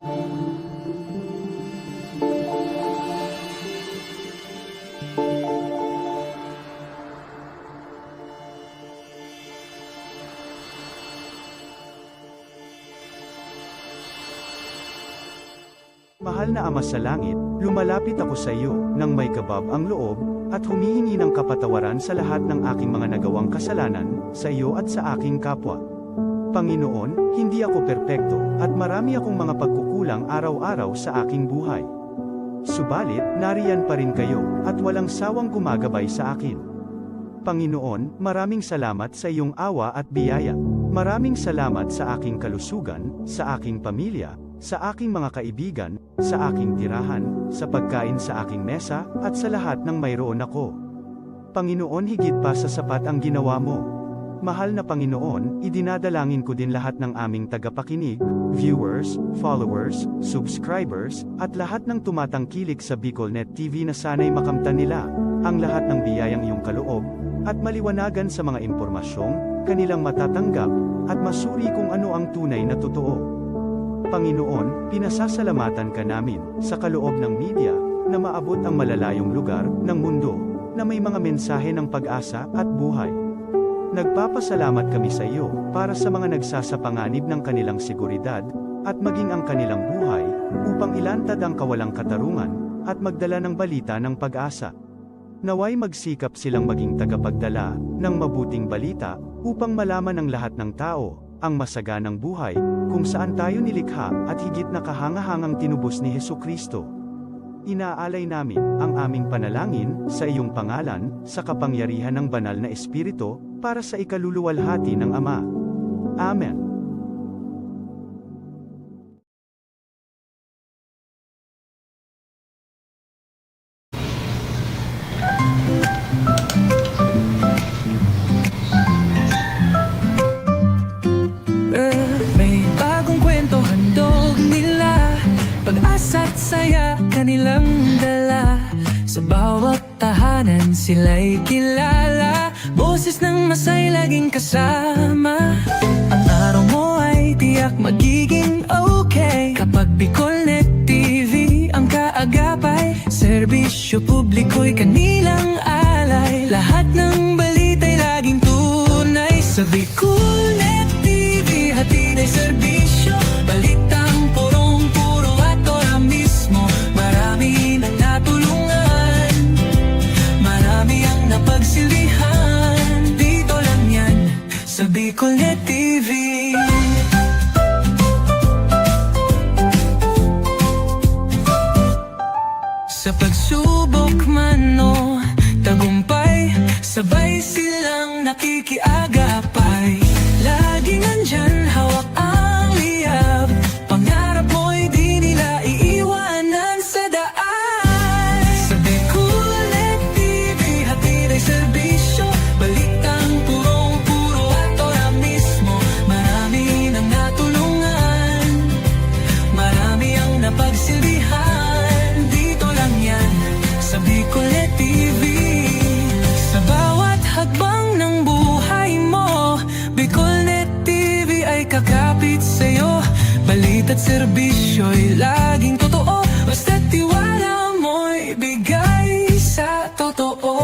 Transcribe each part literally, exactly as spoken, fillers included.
Mahal na Ama sa Langit, lumalapit ako sa iyo nang may kabab ang loob, at humihingi ng kapatawaran sa lahat ng aking mga nagawang kasalanan, sa iyo at sa aking kapwa. Panginoon, hindi ako perpekto, at marami akong mga pagkukulang araw-araw sa aking buhay. Subalit, nariyan pa rin kayo, at walang sawang gumagabay sa akin. Panginoon, maraming salamat sa iyong awa at biyaya. Maraming salamat sa aking kalusugan, sa aking pamilya, sa aking mga kaibigan, sa aking tirahan, sa pagkain sa aking mesa, at sa lahat ng mayroon ako. Panginoon, higit pa sa sapat ang ginawa mo. Mahal na Panginoon, idinadalangin ko din lahat ng aming tagapakinig, viewers, followers, subscribers, at lahat ng tumatangkilik sa BicolNet T V na sana'y makamtan nila ang lahat ng biyayang iyong kaloob, at maliwanagan sa mga impormasyong kanilang matatanggap, at masuri kung ano ang tunay na totoo. Panginoon, pinasasalamatan ka namin sa kaloob ng media na maabot ang malalayong lugar ng mundo na may mga mensahe ng pag-asa at buhay. Nagpapasalamat kami sa iyo para sa mga nagsasapanganib ng kanilang seguridad at maging ang kanilang buhay upang ilantad ang kawalang katarungan at magdala ng balita ng pag-asa. Naway magsikap silang maging tagapagdala ng mabuting balita upang malaman ng lahat ng tao ang masaganang buhay kung saan tayo nilikha at higit na kahangahangang tinubos ni Jesu-Cristo. Inaalay namin ang aming panalangin sa iyong pangalan, sa kapangyarihan ng Banal na Espiritu, para sa ikaluluwalhati ng Ama. Amen. May bagong kwento handog nila, pag-asa't saya kanilang dala. Sa bawat tahanan sila'y kilala, boses ng masay laging kasama. Ang araw mo ay tiyak magiging okay kapag BicolNet T V ang kaagapay. Serbisyo publiko'y kanilang alay, lahat ng balita'y laging tunay. Sa BicolNet T V, hatid ay serbisyo, balitang purong-puro at ora mismo. Marami nang natulungan, marami ang napagsilbihan. Dito lang yan, sa BicolNet T V. Sa pagsubok man o tagumpay, sabay silang nakikiagapay. Laging nandyan, hawak ang liyab, pangarap mo'y di nila iiwanan sa daan. Sa BicolNet T V, hatid ay serbisyo, balitang purong-puro at ora mismo. Marami nang natulungan, marami ang napagsilbihan. Dito lang yan, sa BicolNet T V. Sa bawat hakbang ng buhay mo, BicolNet T V ay kakapit sa'yo. Balita't serbisyo'y laging totoo, basta't tiwala mo'y bigay sa totoo.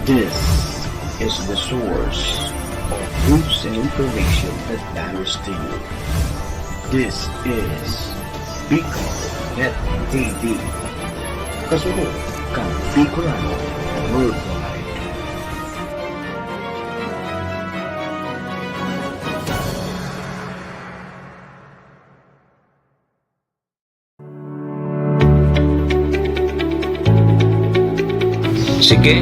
This is the source of news and information that matters to you. This is BicolNet T V. Kasunod kan Bicolano Worldwide. Sige.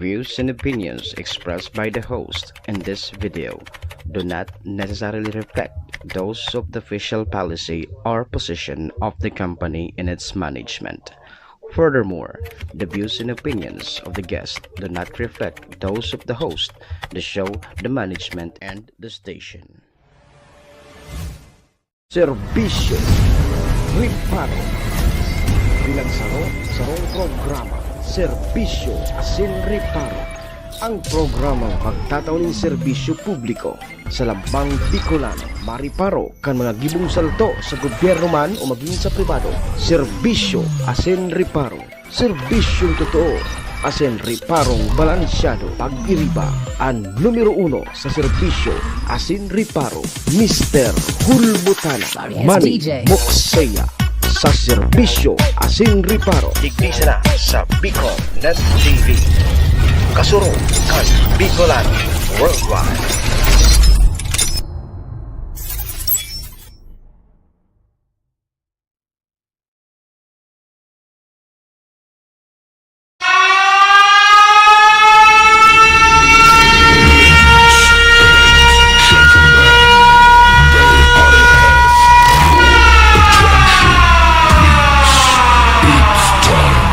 views and opinions expressed by the host in this video do not necessarily reflect those of the official policy or position of the company and its management. Furthermore, the views and opinions of the guest do not reflect those of the host, the show, the management, and the station. Serbisyo, reparo. Bilang saro, sarong programa, serbisyo asin reparo. Ang programang magtatao nin serbisyo publiko sa lambang Bicolano, mareparo kan mga gibong salto sa gobyerno man o magin sa pribado. Serbisyo asin reparo. Serbisyong totoo asin reparong balansyado. Pag-iriba, an numero uno sa serbisyo asin reparo, Mister Hulbutana, Sorry, Manny D J. Moksea, sa serbisyo asin reparo. Digdi sana sa Bicol Net T V. Kasurog kan Bicolano Worldwide. It's time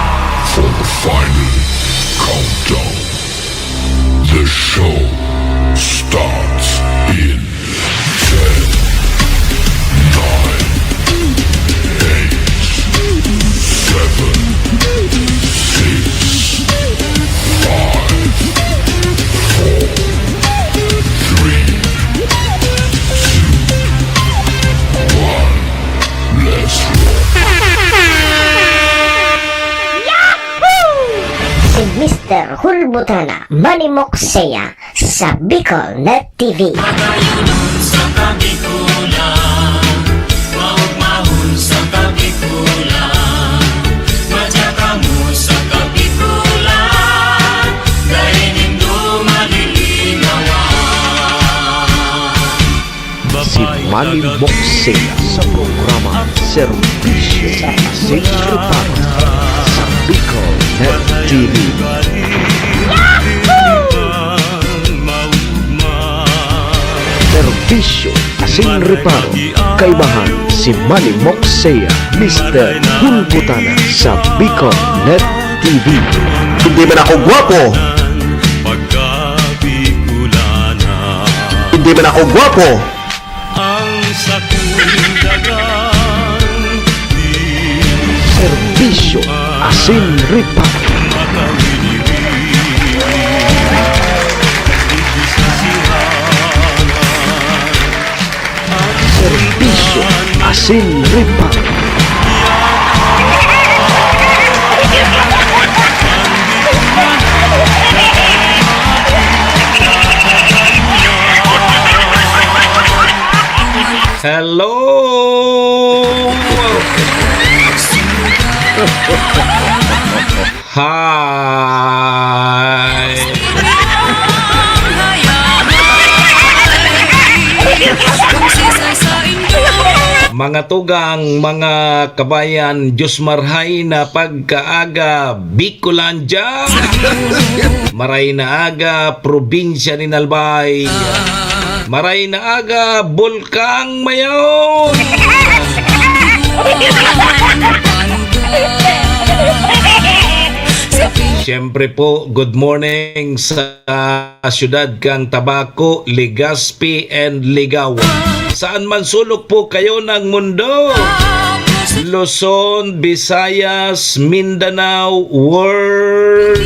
for the final countdown. The show starts in ten, nine, eight, seven, six, five, four, three, two, one. Let's roll. Si Mister Hulbutana, Manny Moksea, sa Bicol Net T V. Matayunon sa Kabikulan, maugmahon sa Kabikulan, madya kamo sa Kabikulan, dai nindo malilinawan. Si Manny Moksea sa programa Serbisyo asin Reparo sa Bicol Net T V. Serbisyo asin reparo, kaibahan si Manny Moksea, Mister Hulbutana sa Bicol Net T V. Hindi man ako gwapo. Hindi man ako gwapo. Serbisyo asin reparo. Serbisyo asin reparo. Hello! Hi! Mga tugang, mga kabayan, Diyos marhay na pagkaaga, Bicolandia! Maray na aga, probinsya nin Albay. Maray na aga, Bulkang Mayon! Siyempre po, good morning sa siyudad kan Tabaco, Legazpi, and Ligao. Saan man sulok po kayo ng mundo, Luzon, Visayas, Mindanao, world.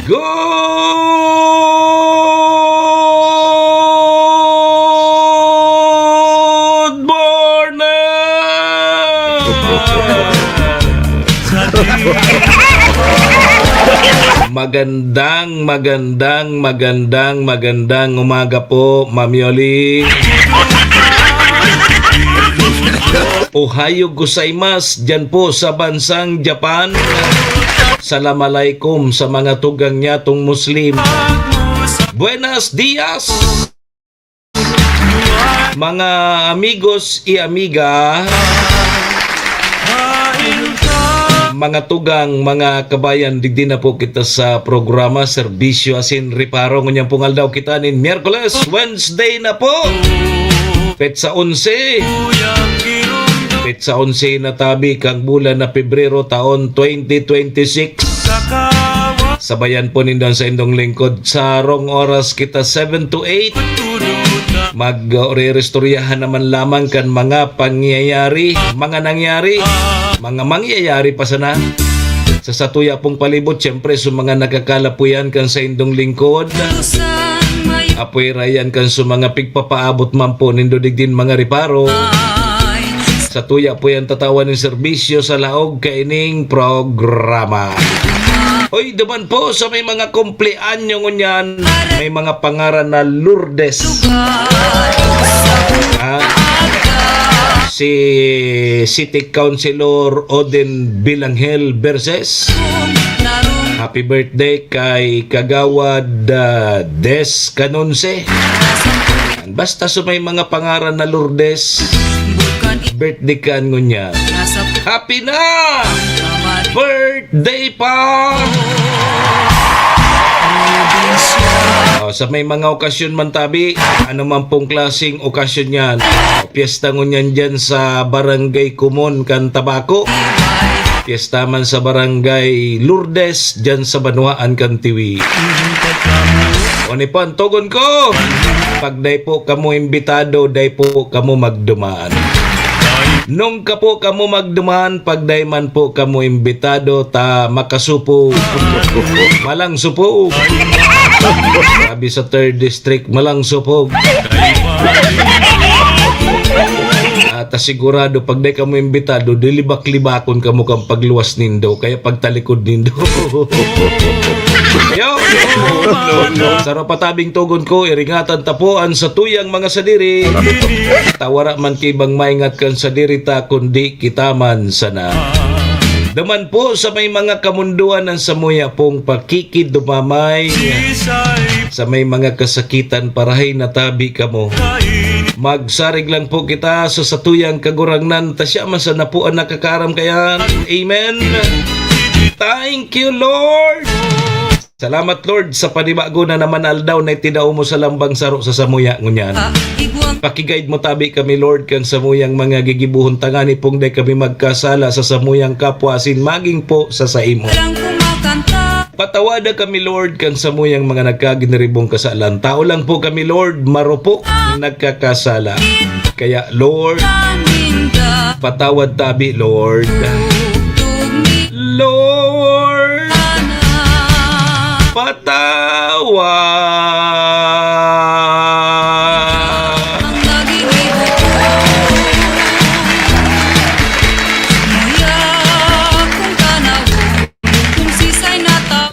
Good morning! Magandang, magandang, magandang, magandang umaga po, Ma'am Yoli. Ohayo gozaimasu, dyan po sa bansang Japan. Salam alaikum sa mga tugang nyatong Muslim. Buenos dias! Mga amigos y amiga, Mga tugang, mga kabayan, digdi na po kita sa programa, Serbisyo asin Reparo. Ngunyan pong aldaw kita nin Miyerkules, Wednesday na po. Petsa onse. Petsa onse na tabi kang bulan na Pebrero taon twenty twenty-six. Sabayan po nindo an saindong lingkod. Sa rong oras kita, seven to eight. Mag, uh, rerestoryahan naman lamang kan mga pangyayari, mga nangyari, mga mangyayari pa sana. Sa satuya pong palibot, siyempre, sa mga nakakalapuyan kan saindong lingkod. Apwera yan kan sa mga pigpapaabot man po nindo digdin mga reparo. Satuya po yan tatawan nin serbisyo sa laog kaining programa. Oy, duman po sa may mga kumpleanyo ngunyan, may mga pangaran na Lourdes. Ah, si City Councilor Odin Bilangel Verses. Happy birthday kay Kagawad, ah, Des Canonce. Basta sa may mga pangaran na Lourdes, birthday ka ngunyan. Happy na! Birthday pa! O, sa may mga okasyon man tabi, ano man pong klaseng okasyon yan, o piyesta ngunyan dyan sa Barangay Kumon kan Tabaco, piyesta man sa Barangay Lourdes dyan sa Banwaan kan Tiwi. O ni po, ang tugon ko, pag dai po kamo imbitado, dai po kamo magduman. Nung ka po kamo magduman, pag dai man po kamo imbitado, ta makasupog. Malang supog. Sabi sa third district, malang supog. At sigurado, pag dai kamo imbitado, dilibak-libakon kamo kan pagluwas nindo, kaya pagtalikod nindo. Yo! Sa rapatabing tugon ko, iringatan ta po an satuyang mga sadiri. Ta wara man ki ibang maingat kan sadiri ta, kundi kita man sana. Duman po sa may mga kamundoan an samuya pong pakikidumamay sa may mga kasakitan, parahay na tabi kamo. Magsarig lang po kita sa satuyang Kagurangnan, ta siya man sana po an nakakaaram kayan. Amen. Thank you, Lord. Salamat, Lord, sa panibago na naman aldaw na itinao mo sa lambang saro sa samuya ngunyan. Paki-guide mo tabi kami, Lord, kan samuyang mga gigibohon, tangani pong dai kami magkasala sa samuyang kapwa asin magin po sa saimo. Patawada kami, Lord, kan samuyang mga nagkaginiribong kasalan. Tao lang po kami, Lord, marupok, nagkakasala. Kaya, Lord, patawad tabi, Lord. Lord, patawad.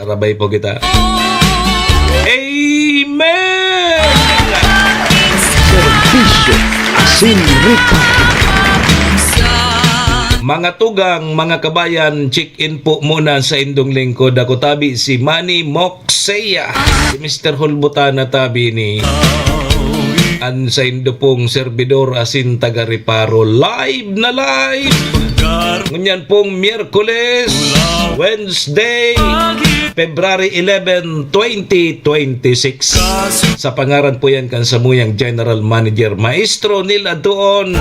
Rabay po kita. Amen! Serbisyo asin reparo. Mga tugang, mga kabayan, check-in po muna sa indong lingkod. Ako tabi si Manny Moxeya, si Mister Hulbutana tabi ni an saindo pong serbidor asin taga-reparo. Live na live! Ngunyan pong Miyerkules, Wednesday, February eleven, twenty twenty-six. Sa pangaran po yan kan samuyang General Manager, Maestro Neil Adtuon.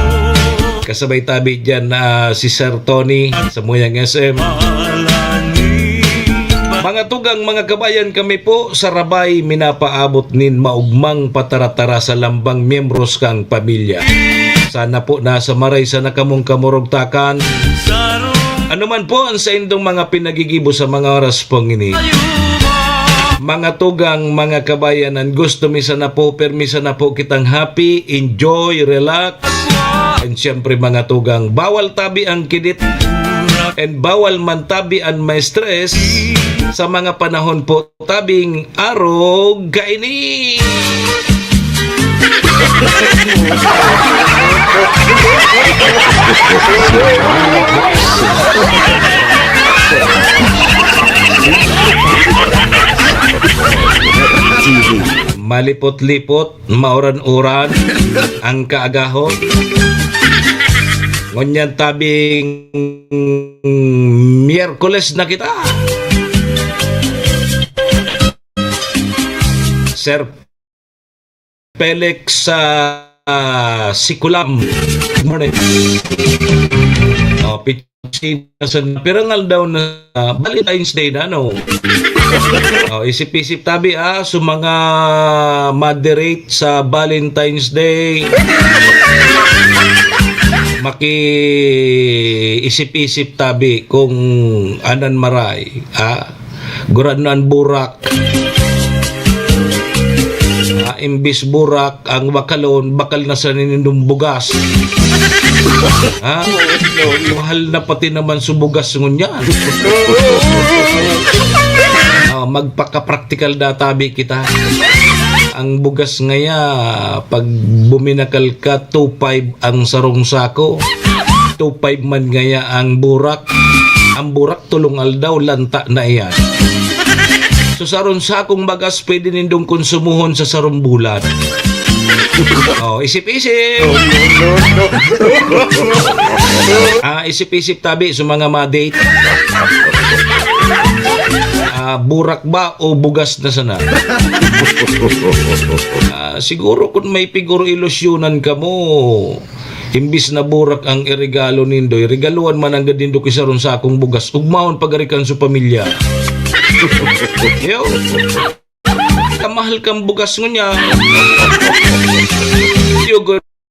Kasabay tabi dyan na si Sir Tony, samuyang S M. Mga tugang, mga kabayan, kami po sa Rabay minapaabot nin maugmang pataratara sa lambang miyembros kang pamilya. Sana po nasa maray sana kamong kamurugtakan. Ano man po ang saindong mga pinagigibo sa mga oras pong ini. Mga tugang, mga kabayanan, gusto mi sana po, permi sana po kitang happy, enjoy, relax. And siyempre, mga tugang, bawal tabi ang kidit. And bawal man tabi ang ma-stress sa mga panahon po tabing arog kaini. Malipot-lipot, mauran-uran ang kaagahon. Ngunyan tabing Miyerkules na kita. Sir Felix, ah, Sikulam. Good morning. Oh, Pichina sa pirang aldaw na, ah, Valentine's Day na, no? Oh, isip-isip tabi, ah, sa mga moderate sa Valentine's Day. Maki-isip-isip tabi kung anan maray, ah. Gurano an burak. Ah, imbis burak, ang bakalon, bakal na sa ninindong bugas. Ha? Mahal na pati naman sa bugas ngunyan. Ah, magpakapraktikal databi kita. Ang bugas ngaya, pag buminakal ka, two five ang sarong sako. Two five man ngaya ang burak. Ang burak, tulong aldaw, lanta na iyan. So, sarong sakong bagas, pwede nindong konsumuhon sa sarong bulan. Oh, isip-isip. Ah, isip-isip tabi sa mga ma-date. Ah, burak ba o bugas na sana? Ah, siguro kung may piguro ilusyonan kamo, imbis na burak ang iregalo nindo, iregaluhan man nanggad nindo ki sarong sakong bugas, ugmaon pagarikan sa pamilya. Yo. Kamahal kang bugas ngunyan. Yo,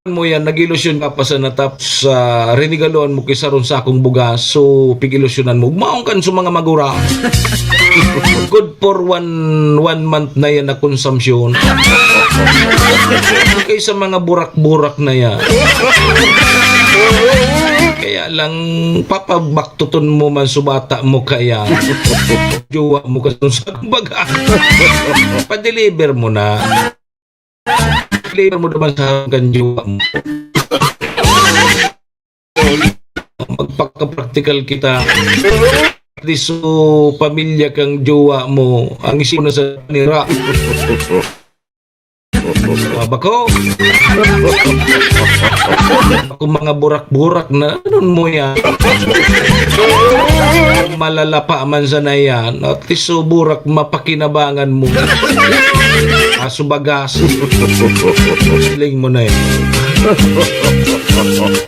mo yan, nag-ilusyon ka pa sa natap sa rinigaluhan mo ki sarong sakong bugas, so pig-ilusyonan mo. Ugmaon kan sa mga magura. Good for one, one month na yan na konsumpsyon. Kaysa mga burak-burak na yan. Kaya lang, papabaktuton mo man sa bata mo kaya. Jowa mo ka sa sakong baga. Pa-deliver mo na. Flavor mo naman sa hanggang jowa mo. Magpakapraktikal kita. At least, so, pamilya kang jowa mo, ang isip mo na sa nira. Bako. Kung mga burak-burak na, anon mo yan? Malalapa man sana yan. At least, so, burak, mapakinabangan mo. Aso bagas. Siling mo na yun.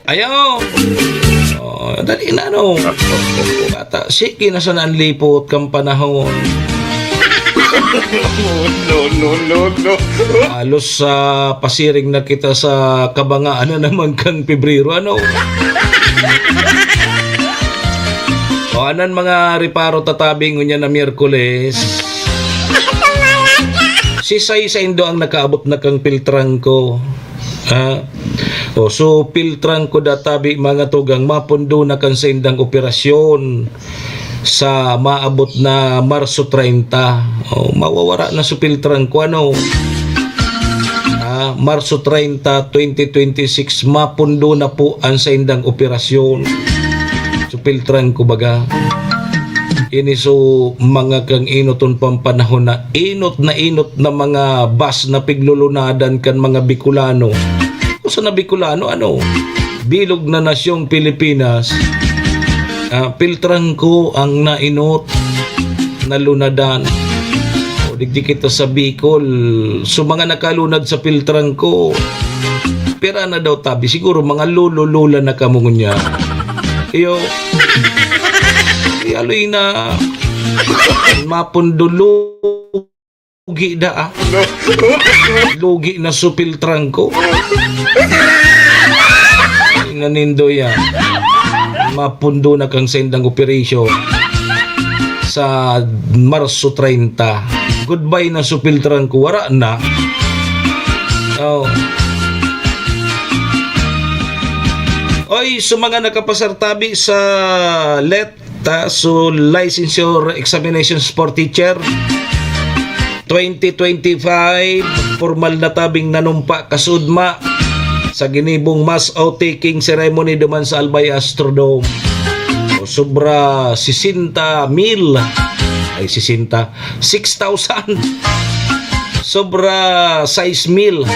Ayaw! Oh, dali na, no? Bata, sige na sana ang lipot kang panahon. No, no, no, no. Halos sa pasiring na kita sa kabangaan na naman kan Pebrero, ano? O, anan mga reparo tatabi ngunyan na Miyerkules. Si Sai saindo ang nakaabot na kang piltran ko. Ha? O, so, piltran ko databi, mga tugang, mapundo na kan saindang operasyon sa maabot na Marso treinta. O, mawawara na so piltran ko, ano? Ah, Marso treinta, twenty twenty-six, mapundo na po ang saindang operasyon. So, piltran ko baga. Ini so mga kang inoton pampanahon na inot na inot na mga bus na piglulunadan kan mga Bicolano. Kung sa na Bicolano, ano? Bilog na nasyong Pilipinas, ah, piltran ko ang nainot, nalunadan. O, digdi kita sa Bicol. So, mga nakalunad sa piltran ko, pera na daw tabi. Siguro mga lolo-lola na kamo ngunyan. Iyo. Aloy na. Mapundo, lugi da, ah. Lugi na so piltran ko. Nanindo yan. Mapundo na kang sendang operation sa Marso treinta. Goodbye na so piltran ko. Wara na. Oh. Oy, sa mga nakapasar tabi sa let ta, so, licensure examinations for teacher twenty twenty-five, formal na tabing nanumpa kasudma sa ginibong mass oath-taking ceremony duman sa Albay Astrodome. O, sobra sesenta mil, ay, sesenta, six thousand. Sobra sais mil.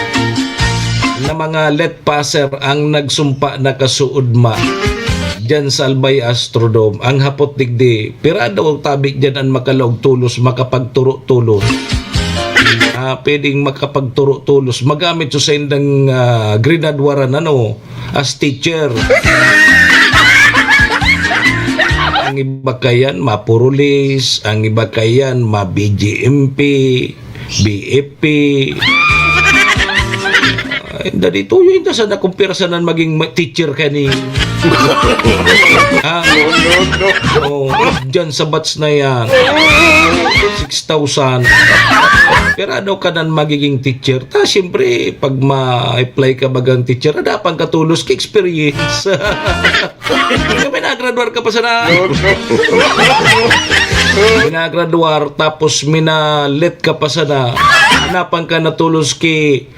na mga let passer ang nagsumpa na kasuodma diyan sa Albay Astrodome. Ang hapot digdi, pira daw tabi diyan an makalaog tolos makapagturo-tolos? Ah, pwedeng makapagturo-tolos, magamit sa saindang, ah, grinadwaran, ano, as teacher. Ang iba kayan, mapurulis, ang iba kayan, ma-B G M P, B F P. Ay, dali, tuyo, inda sana kung pira sana maging ma-, teacher ka ni. Ha? Oh, dyan sa batch na yan. Six thousand. Pira daw ka nan magiging teacher. Ta, siyempre, pag ma-apply ka bagang teacher, dapat katulos ka experience. Minagraduar ka pa sana. Minagraduar, tapos minalet ka pa sana. Napang ka natulos ki,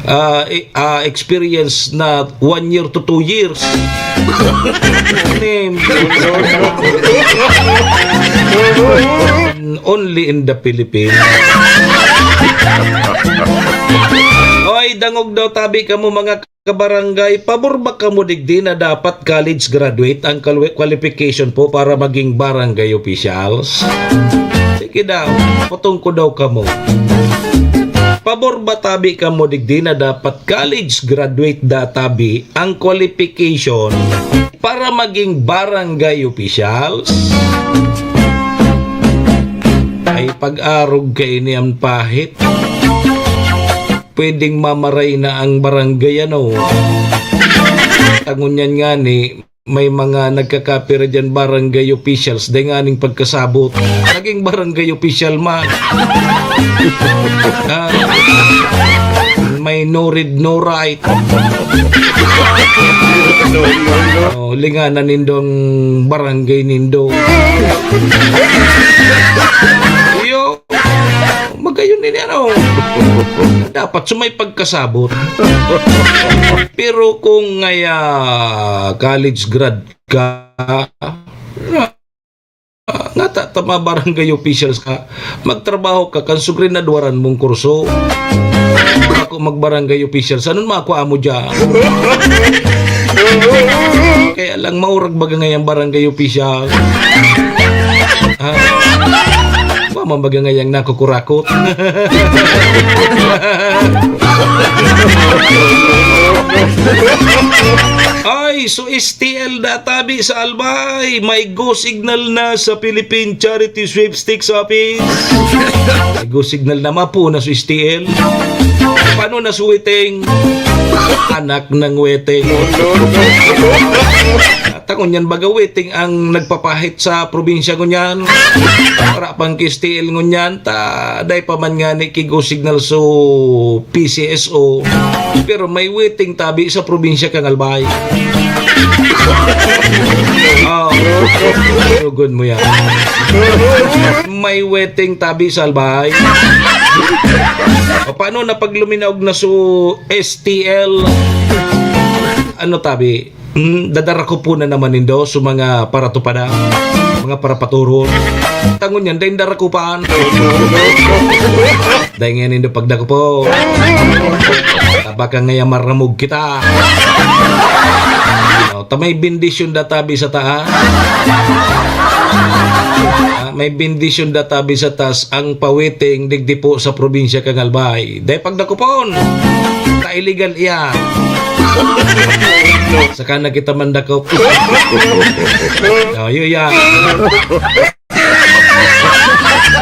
ah, i-, ah, experience na one year to two years. Name. Only in the Philippines. Oy, dangog daw tabi kamo, mga kabarangay, pabor ba kamo digdi na dapat college graduate ang quali-, qualification po para maging barangay officials? Sige daw, patungko daw kamo. Pabor ba tabi kamo digdi na dapat college graduate da tabi ang qualification para maging barangay officials? Ay, pag-arog kaini an pahit. Pwedeng mamaray na ang barangay, ano. Tangon yan nga ni, may mga nagkakapira dyan, barangay officials, dahil nga ning pagkasabot, naging barangay official man. Ah, may no read, no write. Oh, linganan nindo ang barangay nindo. Iyo, magayon din, ano. Dapat sumay pagkasabot. Pero kung ngaya college grad ka, nga ta, ta mga barangay officials ka, magtrabaho ka kan sugrinadwaran mong kurso. Ako magbarangay officials, anong makwa mo dyan? Kaya lang, maurag baga ngayang barangay official. Ha? Wa man baga ngayang nakukurakot. Ay, so S T L da tabi sa Albay, may go signal na sa Philippine Charity Sweepstakes Office. May go signal na, mapo na sa S T L. Paano na sa waiting? Anak ng waiting. Tangon yan, baga waiting ang nagpapahit sa probinsya ngunyan. Para pang S T L ngunyan, ta, dai pa man nga ni kigo signal so P C S O. Pero may waiting tabi sa probinsya kan Albay. Oh, tugon mo yan. May waiting tabi sa Albay. O, paano na pag luminaog na so S T L? Ano tabi? Hmm, dadarakupan na naman nindo sa mga paratupada, mga parapaturon. Tangon yan, dahil darakupan. Dahil nga nindo pagdakupo. Baka ngaya maramog kita. O, ta may bendisyon da tabi sa taas. Ah, may bendisyon da tabi sa taas ang pawiting digdi po sa probinsya kan Albay. Dahil pagdakupon, ta illegal iyan. Saka na kita mandakop. Oh, yun yan.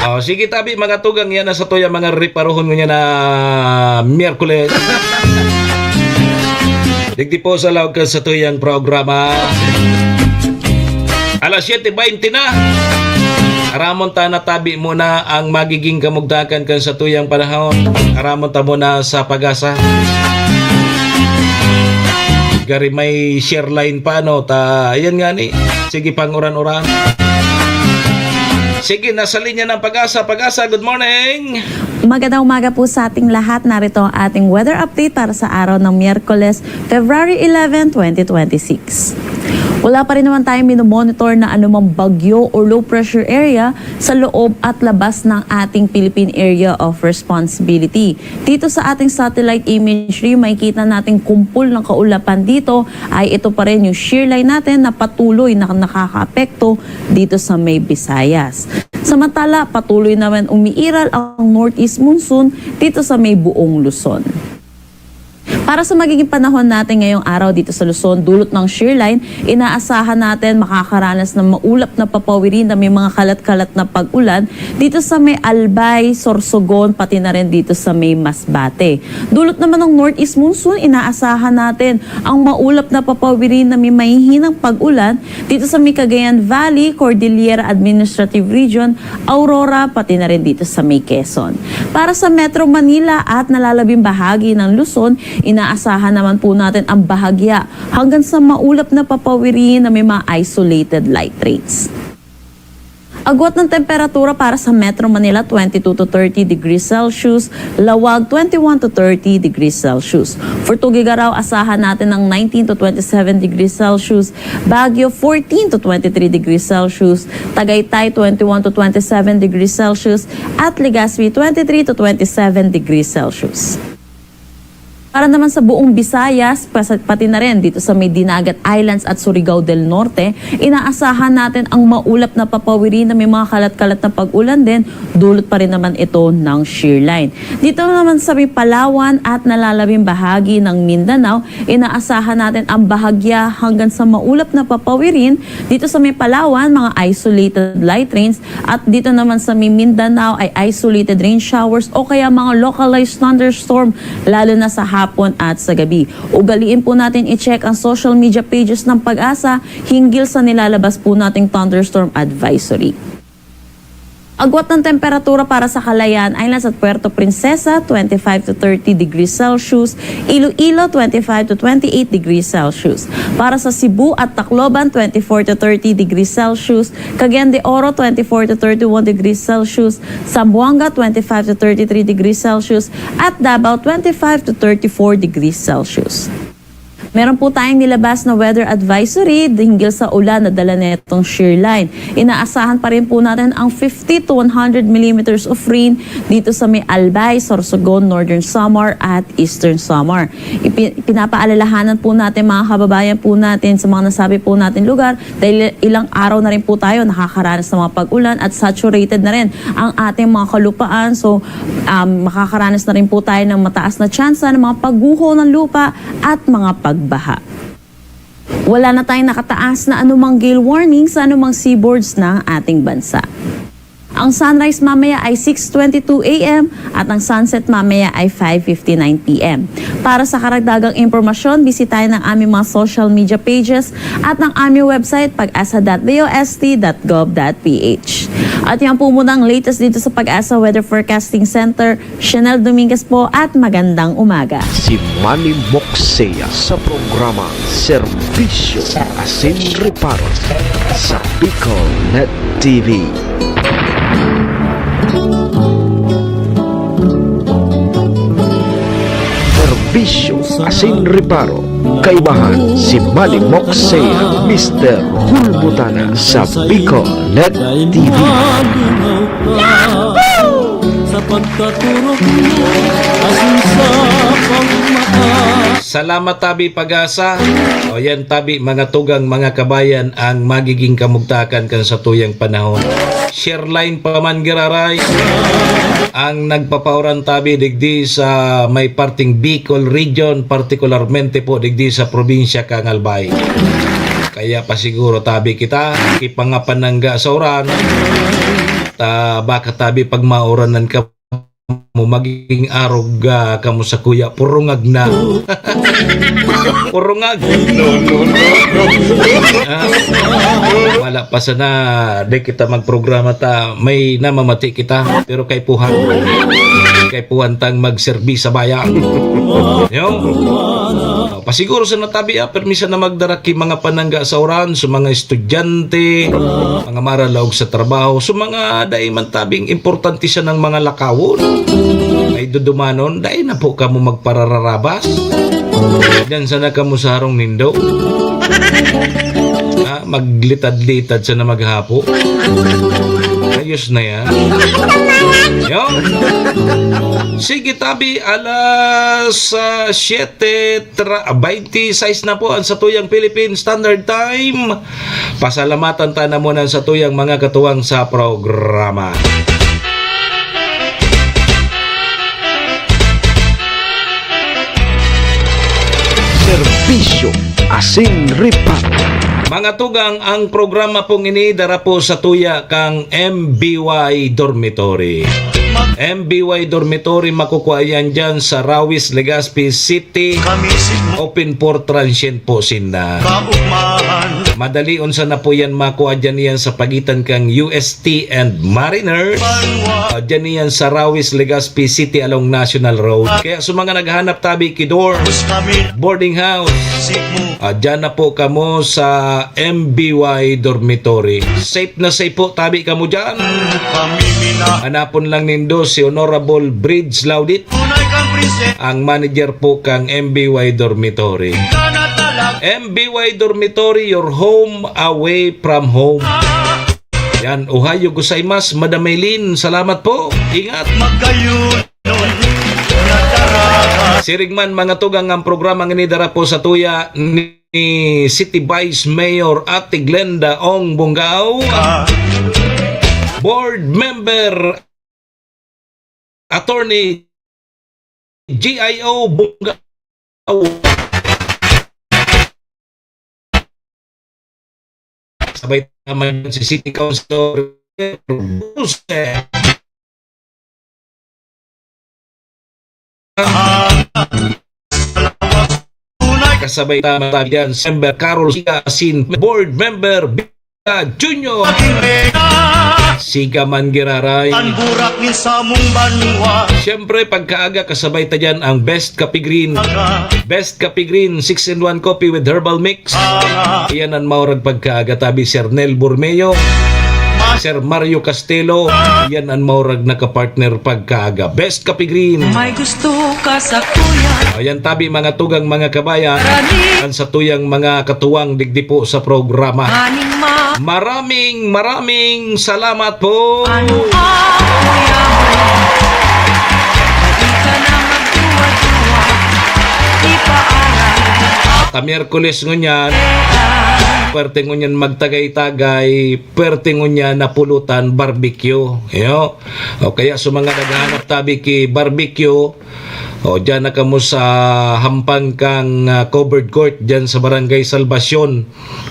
Oh, sige tabi, mga tugang, yan na sa tuya, mga riparohon ngunyan na Miyerkules. Digdi po sa laog kan sa tuyang programa. Alas siyete bente na. Aramon ta na tabi muna ang magiging kamugtakan kan sa tuyang panahon. Aramon ta muna sa pag-asa. Gari may share line pa, no? Ta, ayan nga ni. Sige pang uran-uran. Sige, nasa linya ng Pag-asa. Pag-asa, good morning. Magandang umaga po sa ating lahat. Narito ang ating weather update para sa araw ng Miyerkules, February eleven, twenty twenty-six. Wala pa rin naman tayong minomonitor na anumang bagyo or low pressure area sa loob at labas ng ating Philippine Area of Responsibility. Dito sa ating satellite imagery, makikita natin kumpol ng kaulapan dito ay ito pa rin yung shear line natin na patuloy na nakakaapekto dito sa may Visayas. Samantala, patuloy naman umiiral ang northeast monsoon dito sa may buong Luzon. Para sa magiging panahon natin ngayong araw dito sa Luzon, dulot ng shear line, inaasahan natin makakaranas ng maulap na papawirin na may mga kalat-kalat na pag-ulan dito sa may Albay, Sorsogon, pati na rin dito sa may Masbate. Dulot naman ng northeast monsoon, inaasahan natin ang maulap na papawirin na may mahihinang pag-ulan dito sa may Cagayan Valley, Cordillera Administrative Region, Aurora, pati na rin dito sa may Quezon. Para sa Metro Manila at nalalabing bahagi ng Luzon, inaasahan naman po natin ang bahagya hanggang sa maulap na papawirin na may mga isolated light rains. Agwat ng temperatura para sa Metro Manila, twenty-two to thirty degrees Celsius, Laoag, twenty-one to thirty degrees Celsius. For Tuguegarao, asahan natin ng nineteen to twenty-seven degrees Celsius, Baguio, fourteen to twenty-three degrees Celsius, Tagaytay, twenty-one to twenty-seven degrees Celsius, at Legazpi, twenty-three to twenty-seven degrees Celsius. Para naman sa buong Visayas, pasa-, pati na rin dito sa may Dinagat Islands at Surigao del Norte, inaasahan natin ang maulap na papawirin na may mga kalat-kalat na pag-ulan din, dulot pa rin naman ito ng shear line. Dito naman sa may Palawan at nalalabing bahagi ng Mindanao, inaasahan natin ang bahagya hanggang sa maulap na papawirin. Dito sa may Palawan, mga isolated light rains, at dito naman sa may Mindanao ay isolated rain showers o kaya mga localized thunderstorm, lalo na sa hapon at sa gabi. Ugaliin po natin i-check ang social media pages ng PAGASA hinggil sa nilalabas po nating thunderstorm advisory. Agwat ng temperatura para sa Calayan Islands at Puerto Princesa, twenty-five to thirty degrees Celsius, Iloilo, twenty-five to twenty-eight degrees Celsius. Para sa Cebu at Tacloban, twenty-four to thirty degrees Celsius, Cagayan de Oro, twenty-four to thirty-one degrees Celsius, Zamboanga, twenty-five to thirty-three degrees Celsius, at Davao, twenty-five to thirty-four degrees Celsius. Meron po tayong nilabas na weather advisory hinggil sa ulan na dala netong shear line. Inaasahan pa rin po natin ang fifty to one hundred millimeters of rain dito sa may Albay, Sorsogon, Northern Samar at Eastern Samar. Ipi-, pinapaalalahanan po natin, mga kababayan po natin, sa mga nasabi po natin lugar, dahil ilang araw na rin po tayo nakakaranas ng mga pag-ulan at saturated na rin ang ating mga kalupaan. So, um, makakaranas na rin po tayo ng mataas na tsansa ng mga pagguho ng lupa at mga pagbaha. Wala na tayong nakataas na anumang gale warning sa anumang seaboards ng ating bansa. Ang sunrise mamaya ay six twenty-two A M at ang sunset mamaya ay five fifty-nine P M. Para sa karagdagang impormasyon, bisitahin ang aming mga social media pages at ang aming website, pag asa dot D O S T dot gov dot P H. At yan po muna ang latest dito sa PAGASA Weather Forecasting Center. Chanel Dominguez po at magandang umaga. Si Manny Moxea sa programa Serbisyo Asin Reparo sa Bicol Net T V. Serbisyo Asin Reparo, kaibahan si Manny Moxea, Mister Hulbutana sa Bicol Net T V. Sa pagkaturog mo, asin sa pagmamahal. Salamat, tabi PAGASA. O yan, tabi, mga tugang, mga kabayan, ang magiging kamugtakan kan satuyang panahon. Share line pa man giraray ang nagpapauran, tabi, digdi sa may parting Bicol Region, partikularmente po digdi sa probinsya kan Albay. Kaya pasiguro, tabi, kita, ipangapanangga sa uran, ta baka, tabi, pag mauranan kamo, maging arog, ah, kamo sa kuya, purungag na. Purungag. No, no, no, no. Ah, wala pa sana, di kita magprograma ta, may namamati kita, pero kaipuhan. Kaipuhan tang magserbi sa bayan. Yo. Pasiguro sana, tabi, ah, permi sana magdara ki mga panangga sa uran, sa mga estudyante, mga maralaog sa trabaho, sa mga dai man, tabing, importante sanang mga lakawon. Ay dudumanon, dai na po kamo magparararabas. Diyan sana kamo sa harong nindo. Ha? Maglitad-litad siya na maghapo. Ayos na yan. Yun. Sige, tabi, alas, ah, siyete tra-, baynte sais na po ang satuyang Philippine Standard Time. Pasalamatan ta na muna ang satuyang mga katuwang sa programa. Serbisyo asin reparo. Mga tugang, ang programa pong ini dara po sa tuya kang M B Y Dormitory. M B Y Dormitory, makukua yan dyan sa Rawis, Legazpi City. Open for transient po sinda. Madali unsa na po yan makua dyan, yan sa pagitan kang U S T and Mariners. Ah, dyan yan sa Rawis, Legazpi City along National Road. Kaya sa mga naghahanap tabi ki dorm, boarding house, ah, dyan na po kamo sa M B Y Dormitory. Safe na safe po tabi kamo dyan. Hanapon lang nindo si Honorable Bridge Laudit, ang manager po kang M B Y Dormitory. M B Y Dormitory, your home away from home. Yan, ohayo gozaimasu, Madam Maylin. Salamat po. Ingat. Siring man, mga tugang, ang programa ngini dara po sa tuya ni City Vice Mayor Ate Glenda Ong Bungao. Board Member Attorney G I O Bungao. Sabay naman si City Councilor Bruce. Kasabay ta matabi dyan, Member Carol Siga asin Board Member Bita Junior. Siga man giraray. An burak nin samong banwa. Siyempre, pagkaaga, kasabay ta dyan ang Best Kape Green. Best Kape Green, six-in-one coffee with herbal mix. Iyan an maurag pagkaaga, tabi Sir Nel Bormeo, Sir Mario Castelo, iyan an maurag nakapartner pagkaaga. Best Kape Green. May gusto ka sa kuya. Ayan, tabi, mga tugang, mga kabayan, Rani. Ang satuyang mga katuwang digdi po sa programa. Maning ma- Maraming, maraming salamat po. Ano ang kuya mo? Di ka na magduwa-duwa. Ipaaral mo. At Miyerkules ngunyan, pwerte ngunyan magtagay-tagay, pwerte ngunyan napulutan barbecue. Yo. O kaya sa mga naghahanap tabi ki barbecue, o diyan na kamo sa hampang kang, ah, covered court diyan sa Barangay Salvacion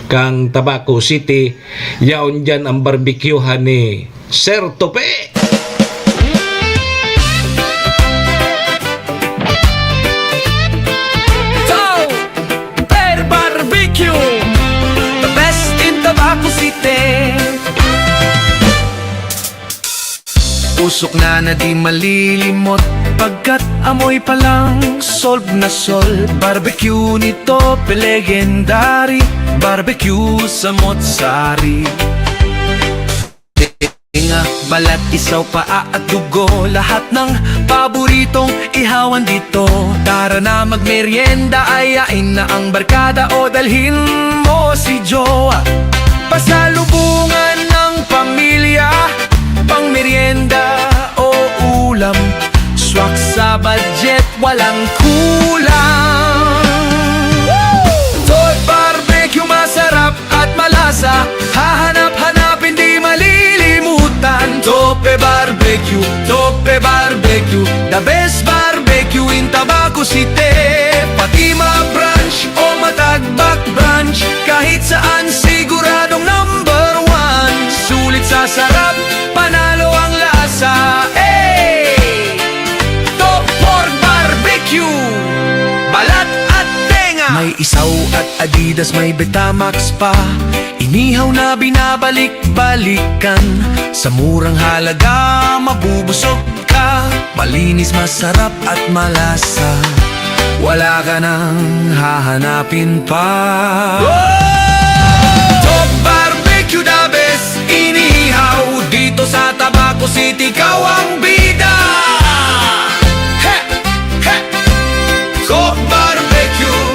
kang Tabaco City, yaon diyan ang barbecuehan ni Sir Tope. Tope Barbecue, the best in Tabaco City. Usok na na di malilimot, pagkat amoy pa lang solve na solve. Barbecue ni Tope, legendary. Barbecue sa Motsari. Tenga, balat, isaw, paa at dugo, lahat ng paboritong ihawan dito. Tara na magmeryenda, ayain na ang barkada o dalhin mo si jowa. Pasalubungan ng pamilya, pang merienda o ulam. Swak sa budget, walang kulang. Toy Barbecue, masarap at malasa. Hahanap-hanapin, di malilimutan. Tope Barbecue, Tope Barbecue, the best barbecue in Tabaco City. Pati ma-brunch o matagbak brunch, kahit saan siguradong number one. Sulit sa sarap, panalo ang lasa. Hey! Top Pork Barbecue, balat at tenga. May isaw at Adidas, may Betamax pa. Inihaw na binabalik-balikan. Sa murang halaga, mabubusog ka. Malinis, masarap at malasa. Wala ka nang hahanapin pa. Top Barbecue, the best inihaw. Dito sa Tabaco City, ikaw ang bida. He! He! Top Barbecue.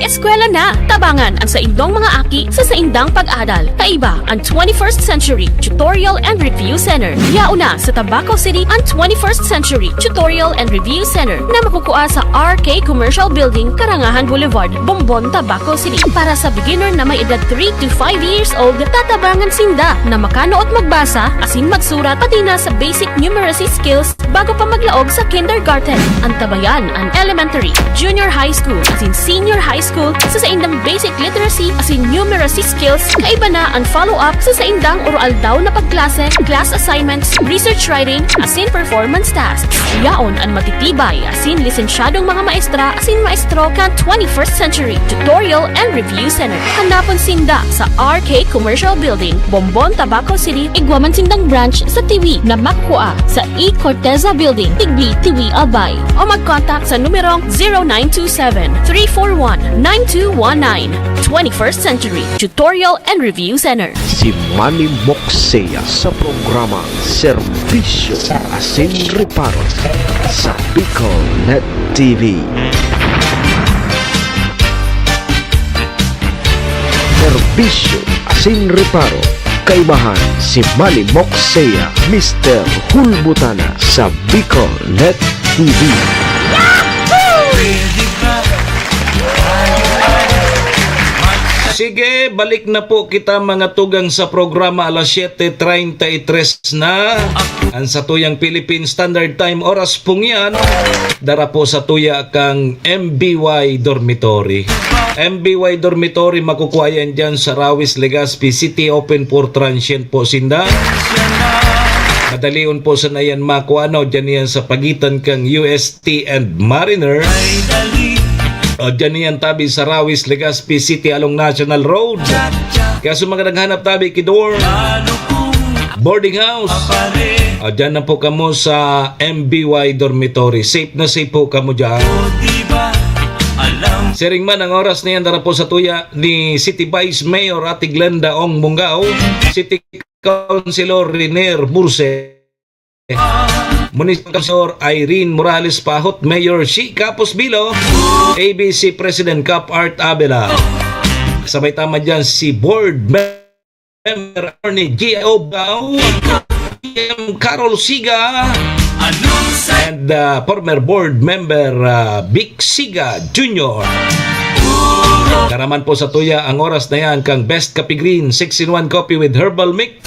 Eskwela na! Tabangan ang saindong mga aki sa saindang pag-adal. Kaiba ang twenty-first Century Tutorial and Review Center. Yaon na sa Tabaco City ang twenty-first Century Tutorial and Review Center na makukua sa R K Commercial Building, Karangahan Boulevard, Bombon, Tabaco City. Para sa beginner na may edad three to five years old, tatabangan sinda na makanuot magbasa asin magsurat, pati na sa basic numeracy skills bago pa maglaog sa kindergarten. Antabayan ang elementary, junior high school, asin senior high school sa saindang basic literacy asin numeracy skills. Kaiba na ang follow-up sa saindang oro-aldaw na pagklase, class assignments, research writing, asin performance tasks. Yaon an matitibay asin lisensyadong mga maestra asin maestro kan twenty-first Century Tutorial and Review Center. Hanapon sinda sa R K Commercial Building, Bombon, Tabaco City. Igwa man sindang branch sa Tiwi na makukua sa E Corteza Building, Tigbi, Tiwi, Albay. O mag-contact sa numerong zero nine two seven, three four one, nine two one nine. Twenty-first Century Tutorial and Review Center. Si Manny Moxea sa programa Serbisyo asin Reparo sa Bicol Net T V. Serbisyo asin Reparo, kaibahan si Manny Moxea, Mister Hulbutana sa Bicol Net T V. Sige, balik na po kita, mga tugang, sa programa. Alas siyete treinta y tres na. Ang satuyang Philippine Standard Time oras pong yan. Dara po sa tuya kang M B Y Dormitory. M B Y Dormitory, makukuha yan dyan sa Rawis, Legazpi City, open for transient po sinda. Madalion po sana yan makuha, no? Dyan yan sa pagitan kang U S T and Mariner. O, dyan yan tabi sa Rawis, Legazpi City along National Road. Kaya sa mga naghanap tabi ki dorm, boarding house, o, dyan na po kamo sa M B Y Dormitory. Safe na safe po kamo dyan. Siring man, ang oras na yan, dara po sa tuya ni City Vice Mayor Ate Glenda Ong Mungao, City Councilor Renier Burse, Municipal Councilor Irene Morales Pahot, Mayor Shi Capos Bilo, A B C President Cap Art Abela. Sabay tama dyan si Board Member Attorney G I O Bao, P M Carol Siga, and uh, former Board Member uh, Vic Siga Junior. Karaman po sa tuya ang oras na yan kang Best Coffee Green, six in one coffee with herbal mix.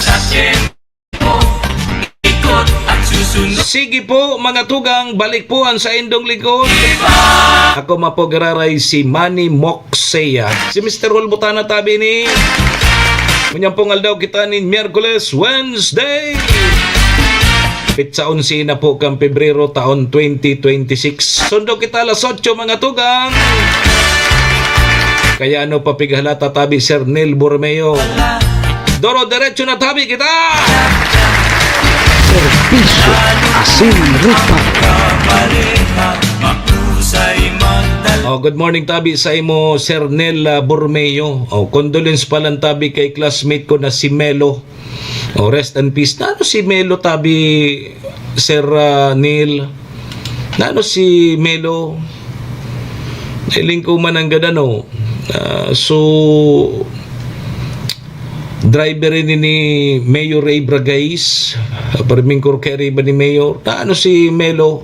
Sige po, mga tugang, balik po ang saindong lingkod. Ako man po giraray si Manny Moxea. Si Mister Hulbutana tabi ni. Ngunyan pong aldaw kita nin Miyerkules, Wednesday. Pitsa onse na po kang Pebrero, taon twenty twenty-six. Sundo kita alas otso, mga tugang. Kaya ano pa pighalata tabi, Sir Neil Borromeo? Doro derecho na tabi kita! Serbisyo asin rupa. Oh, good morning tabi sa imo, Sir Neil, ah, Borromeo. Oh, condolence pa lang tabi kay classmate ko na si Melo. Oh, rest in peace. Nano si Melo tabi, Sir, ah, Neil? Nano si Melo? Nailing ko man ang gadano. Ah, so, driver ini ni Mayor Ray Bragais. Priming Corkeri ba ni Mayor? Nano si Melo?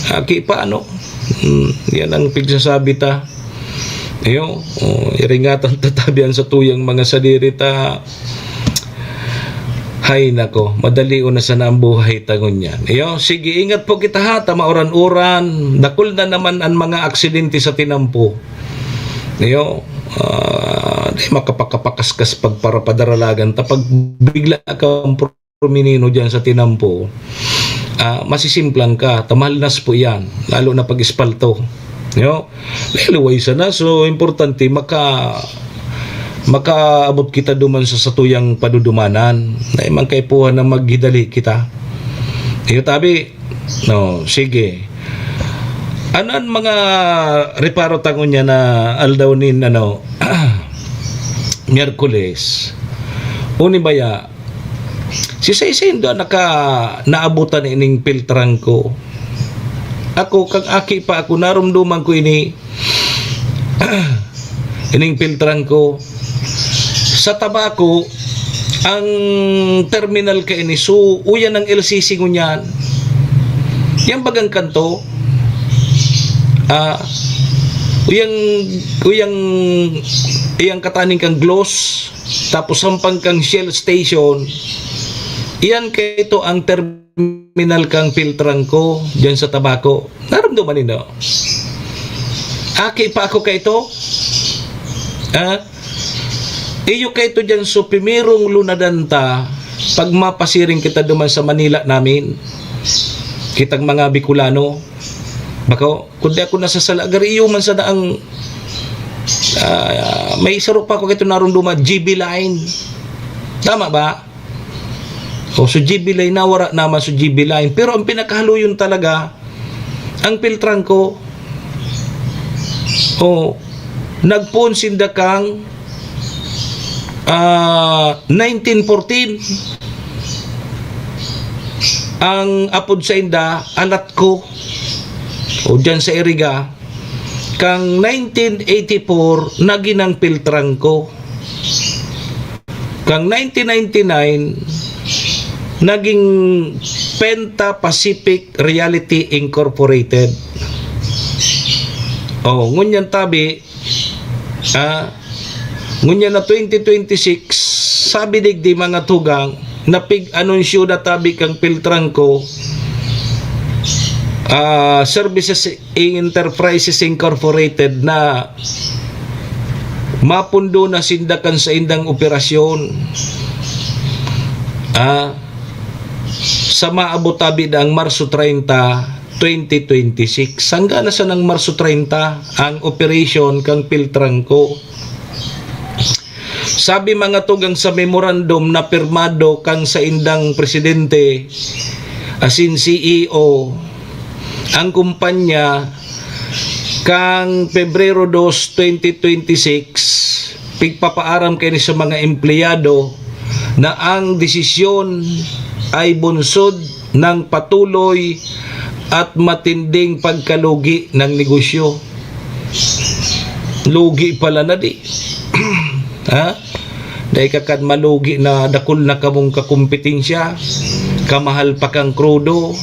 Aki pa, ano? Hmm, yan ang pigsasabi ta. Iyo, oh, iringatan ta tabi an satuyang mga sadiri ta. Hay nako, madalion na sana ang buhay ta ngunyan. Iyo, sige, ingat po kita ha, ta mauran-uran. Dakul na naman ang mga aksidente sa tinampo. Iyo, ah, di makapakapakaskas pagparapadaralagan ta pag bigla kang prominino diyan sa tinampo, ah, masisimplang ka, tamalnas po iyan, lalo na pag espalto. Yo, luway sana. So, importante maka-, makaabot kita duman sa satuyang padudumanan. Na imang kaipuhan na maghidali kita. Iyo, tabi. No, sige. Ano ang mga reparo ta ngunyan na aldaw nin, ano, Miyerkules? Uni baya, si Saindo naka naabutan ining piltran ko. Ako, kang aki pa ako, narumduman ko ini. Ining Piltrangco. Sa Tabaco, ang terminal kaini, so, uyan ang L C C ngunyan. Yang bagang kanto, ah, uyang, uyang, uyang kataning kang Gloss, tapos hampang kang Shell Station, iyan kaito ang terminal kang Piltrangco diyan sa Tabaco. Naramdaman nindo? Aki pa ako kaito. Ah? Iyo kaito diyan, so, primerong lunadan ta pag mapasiring kita duman sa Manila namin. Kitang mga Bicolano. Bako, kundi ako nasasala, agar iyo man sana ang, ah, may saro pa ako kaito narumduman, G B line. Tama ba? O, so G B line, nawara naman so G B line. Pero ang pinakahaluyon talaga, ang Piltrangco. O, nagpoon sinda kang, ah, nineteen fourteen. Ang apod sainda, Alatco. O, dyan sa Iriga. Kang nineteen eighty-four, nagin ang Piltrangco. Kang nineteen ninety-nine, naging Penta Pacific Realty Incorporated. O, ngunyan tabi, ah, ngunyan na twenty twenty-six, sabi digdi, mga tugang, napig-anunsyo na tabi kang Piltrangco, ah, Services Enterprises Incorporated na mapundo na sinda kan saindang operasyon. Ah, sa maabot tabi na ang Marso treinta, twenty twenty-six. Hanggang na sanang Marso treinta ang operation kang Piltrangco. Sabi, mga tugang, sa memorandum na pirmado kang saindang presidente, asin C E O, ang kumpanya, kang Pebrero dos, twenty twenty-six, pigpapaaram kaini sa mga empleyado na ang desisyon ay bunsod ng patuloy at matinding pagkalugi ng negosyo. Lugi pala na di. Ha? Dai ka kan malugi na dakul na kamong kakumpetensya, kamahal pa kang krudo,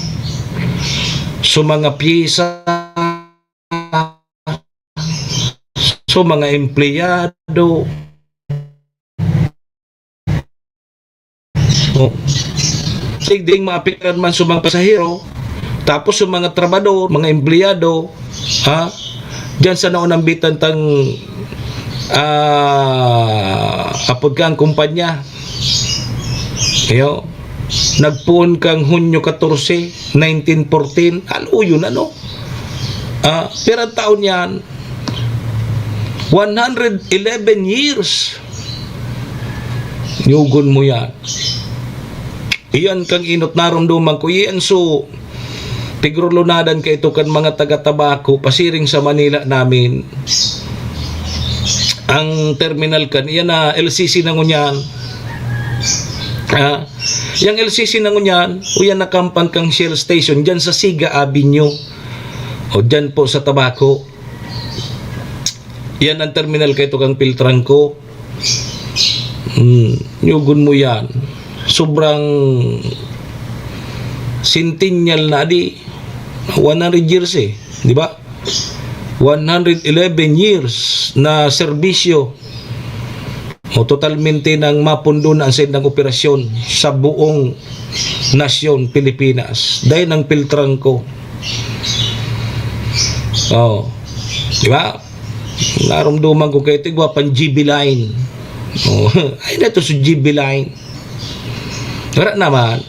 so mga pyesa, so mga empleyado. Oh. Sigding maapektaran man sa mga pasahero, tapos sa mga trabador, mga empleyado, ha? Diyan sa naunambitan tang, ah, apod ka ang kumpanya. Iyo, nagpoon kang Hunyo katorse, nineteen fourteen. Alo yun, ano? Ah, pero ang taon yan, one hundred eleven years. Yugon mo yan. Iyan kang inot narumduman ko. Iyan so, tigrulunadan ka ito kan mga taga-Tabaco, pasiring sa Manila namin. Ang terminal kan, iyan na L C C na ngunyan. Ah, yang L C C na ngunyan, uyan na kampang kang Shell Station, dyan sa Siga Avenue. O dyan po sa Tabaco. Yan ang terminal kaito kang Piltrangco. Hmm, yugon mo yan. Sobrang centennial na di. One hundred years eh, di ba? One hundred eleven years na serbisyo. O, totalmente nang mapundo na ang saindang operasyon sa buong nasyon, Pilipinas. Dahil ng Piltrangco. Oh. Di ba? Narumduman ko kayo, tigwa pang G B line. Oh. Ay, na ito sa G B line. Wala naman.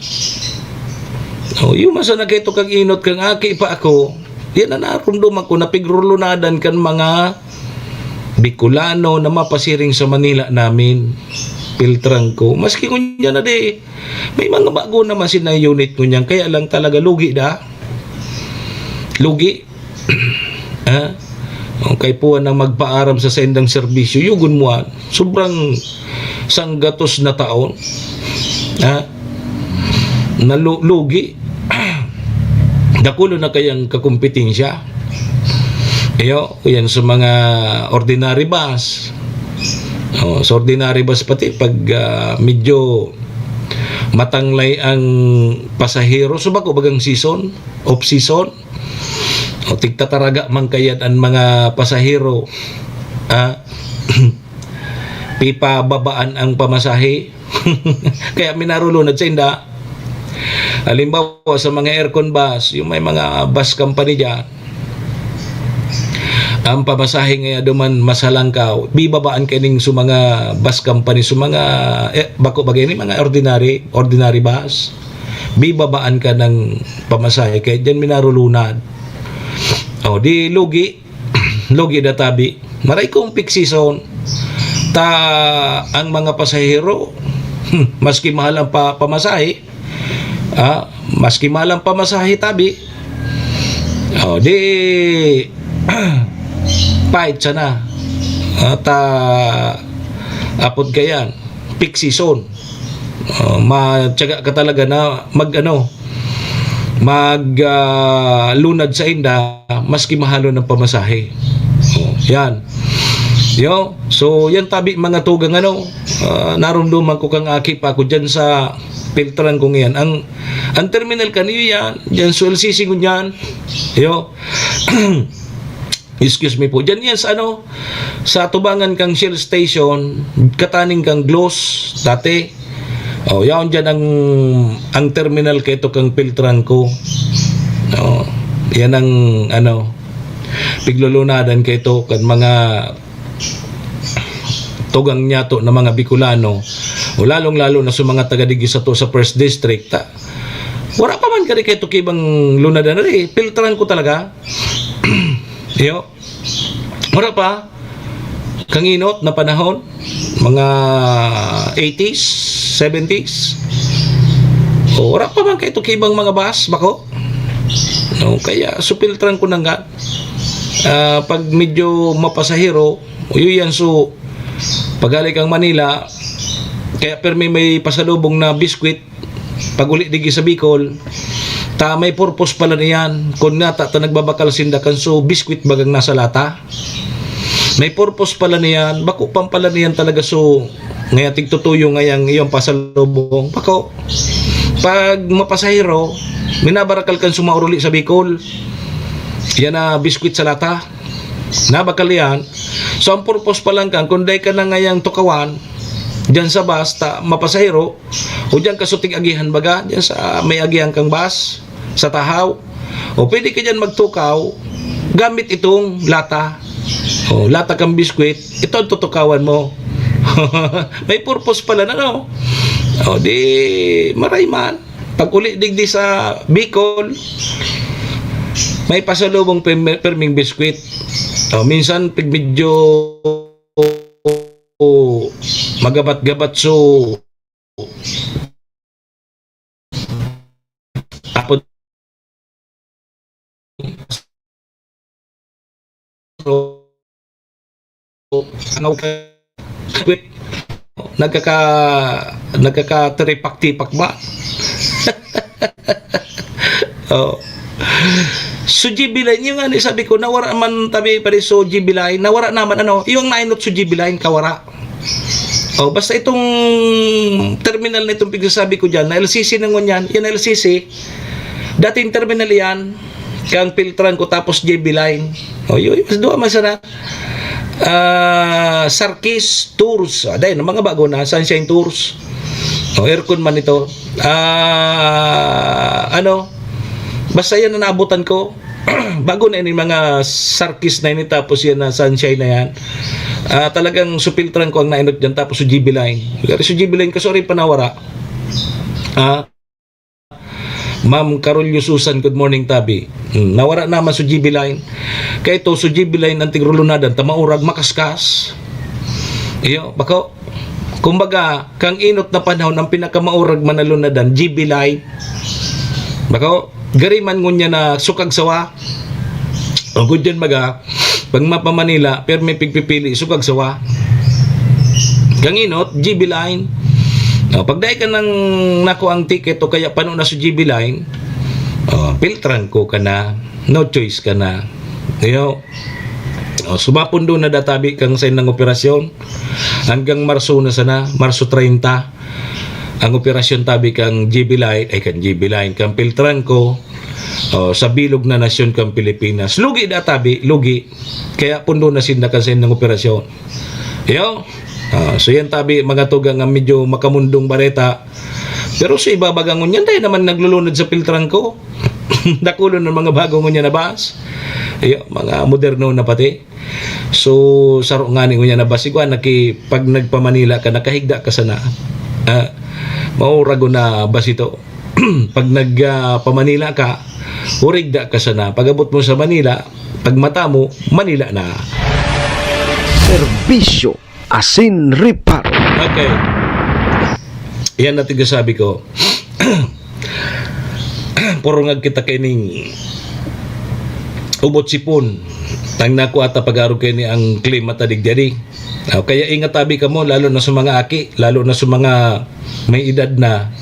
Oh, yung masa na kayo kang inot kang aki pa ako, yan na narumduman ko, napigrulunadan kan mga Bicolano na mapasiring sa Manila namin. Piltrangco. Maski kunya na di, may mga bago naman sina unit ngunyan, kaya lang talaga lugi da. Lugi. Ha? Ang kaipuhan na magpaaram sa saindang serbisyo, yugon mo an. Sobrang sanggatos na taon. Ha? Nalu-, lugi. Dakulo na kayang kakumpetensya. Iyo, yan sa mga ordinary bus. Oh, sa ordinary bus pati, pag, ah, medyo matanglay ang pasahero, so bako bagang season, off season, o tigtataraga man kayad ang mga pasahero, ah, pipababaan ang pamasahe. Kaya minarulunad sa inda. Halimbawa, sa mga aircon bus, yung may mga bus company dyan, ang pamasahe ngaya duman mas halangkaw, bibabaan kaining sa mga bus company, sa mga, eh, bako bagay ni mga ordinary, ordinary bus. Bibabaan ka ng pamasahe, kaya dyan minarulunad. O, di lugi, lugi na tabi. Maray kong peak season, ta ang mga pasahero, hmm, maski mahal ang pa-, pamasahe, ah, maski mahal ang pamasahe tabi, o, di, pahit sana. Ah, ta, apod kayan, peak season. Ah, matyaga ka talaga na mag-ano, mag, ah, lunad sa inda, maski mahalon ang pamasahe. Oh, yan. Yo, so yan tabi mga tugang ano, ah, narumduman ko kang aki pa ako dyan sa piltran kong yan. Ang, ang terminal kaniyo yan, dyan sa L C C ngunyan. Yo, excuse me po. Diyan yan sa ano, sa tubangan kang Shell Station, kataning kang Gloss, dati. Oh, yaon diyan ang, ang terminal kaito kang piltran ko. Oh, yan ang ano, piglulunadan kaito kan mga tugang niyato na mga Bicolano. O lalong-lalo na sa mga taga digdi sato sa First District. Ta, wala pa man kari kaito kibang lunadan ri. Piltran ko talaga. Iyo. Wala pa. Kanginot na panahon, mga eighties, seventies. O, wala pa man kaito kibang mga bus, bako. No, kaya supiltran ko na nga. Ah, pag medyo mapasahero, uyo yan, so, paghali kang Manila, kaya permi may pasalubong na biskwit, pag-uli digdi sa Bicol, ta may purpose pala niyan. Kun nga ta, ta nagbabakal sinda kan so biskwit bagang nasa lata. May purpose pala niyan. Bako pang pala niyan talaga so ngaya tigtutuyo ngayang iyong pasalubong. Bako, pag mapasahero, minabarakal kan sumauruli sa Bicol. Yan na biskwit sa lata. Nabakal yan. So, ang purpose pa lang kan, kung dai ka na ngayang tukawan, diyan sa bus, ta, mapasahero, o diyan ka sa tig-agihan baga, diyan sa may agihan kang bus, sa Tahaw. O pwede ka diyan magtukaw, gamit itong lata. O, lata kang biskwit, ito ang tutukawan mo. May purpose pala na, no? O, di, maray man. Pag uli digdi sa Bicol, may pasalubong permi-, perming biskwit. O, minsan, pag medyo magabat-gabat, so, apod So, ano ka, nagkaka-, nagkakatiripak-tipak ba? Oh. So, G B line, yung ano, sabi ko, nawara man tabi pa rin, so, G B line, nawara naman, ano, yung nainot sa G B line, kawara. Oh, basta itong terminal na itong pigsasabi ko dyan, na L C C na ngunyan, yan L C C, dating terminal yan, kang piltran ko tapos J B line. Oh, yun, mas duwa man sana. Ah, Sarkis Tours. Ah, dahil mga bago na, Sunshine Tours. Oh, aircon man ito. Ah, ano, basta yan ang naabutan ko. Bago na ini mga Sarkis na ini, tapos yan na Sunshine na yan. Ah, talagang supiltran ko ang nainot dyan, tapos sa G B line. Pero sa G B line, kaso rin panawara. Ah, Ma'am Carolio Susan, good morning, tabi. Hmm, nawara naman sa G B line. Kaya ito, sa G B line, ang tigrulunadan, tamaurag, makaskas. Iyo, bako. Kumbaga, kang inot na panahon, ang pinakamaurag manalunadan, G B line. Bako, gari man ngunyan na sukag sawa. O gud yan, baga, pag mapa Manila, pero may pigpipili, sukag sawa. Kang inot, G B line. O, pag dai ka nang nakuha ang ticket o kaya pano na sa G B line, o, piltran ko ka na. No choice ka na. Iyo, O, sumapundo na da tabi kang saindang operasyon. Hanggang Marso na sana, Marso treinta. Ang operasyon tabi kang G B Line, ay, kang G B Line, kang Piltrangco, o, sa bilog na nasyon kang Pilipinas. Lugi da tabi, lugi. Kaya pundo na sinda kan saindang operasyon. Yo? Ah, so yan tabi, mga tugang, ang medyo makamundong bareta. Pero sa iba baga ngunyan, dahil naman naglulunod sa Piltrangco. Dakulon ng mga bago ngunyan na bus. Yo, mga moderno na pati. So, saro nga ni ngunyan na bus. Igwa, naki-, pag nagpa-Manila ka, nakahigda ka sana. Ah, maurago na bus ito. Pag nag, ah, pa-Manila ka, hurigda ka sana. Pag-abot mo sa Manila, pag mata mo, Manila na. Serbisyo asin reparo. Okay. Yan na tiga sabi ko. Purungag kita kaining ubot sipon. Ang nakuha ta pag-arog kaini ang klima ta digdi. Ah, kaya ingat tabi kamo, lalo na sa mga aki, lalo na sa mga may edad na.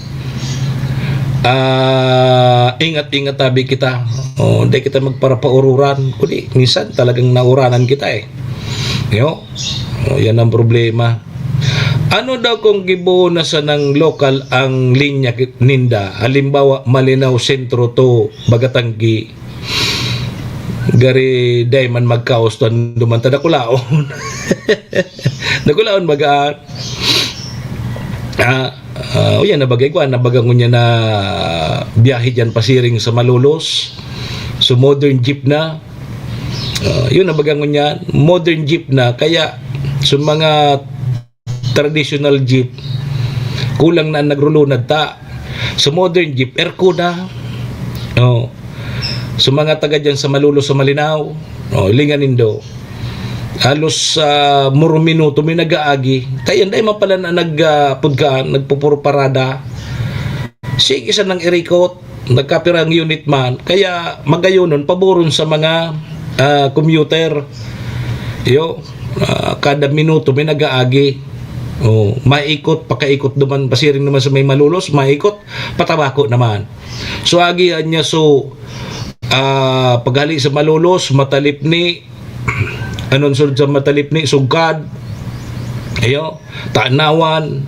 Ah, ingat-ingat tabi kita. O, di kita magparapaururan. Kundi, minsan talagang nauranan kita eh. Yo? O, yan ang problema. Ano daw kung gibo na sanang lokal ang linya ki-, ninda? Halimbawa, Malinao Sentro to Bagatanggi. Gari, dai man magkaos to, duman ta dakulaon. Dakulaon baga. Ah, ah, uyan na bagay ko, na baga ngunyan na biyahe dyan pasiring sa Malolos. So, modern jeep na. Ah, yun na baga ngunyan, modern jeep na. Kaya, sa mga traditional jeep, kulang na ang nagrulunad ta. Sa modern jeep, aircon na. Oh. Sa mga taga dyan sa Malolos, sa Malinao, oh, hilingan nindo. Halos, ah, muro minuto may nag-aagi. Kaya hindi man pala na nag, ah, pudkaan, nagpupuro parada. Sige sanang irikot, nagkapirang unit man. Kaya magayonon, paboron sa mga, ah, commuter. Yo, ah, kada minuto may nag-aagi. Oh, maikot, pakaikot naman, pasiring naman sa may Malolos, maikot, patabako naman. So, agihan niya, so, ah, paghali sa Malolos, Matalipni, anon sunod sa Matalipni, Sugkad, ayo, Tanawan,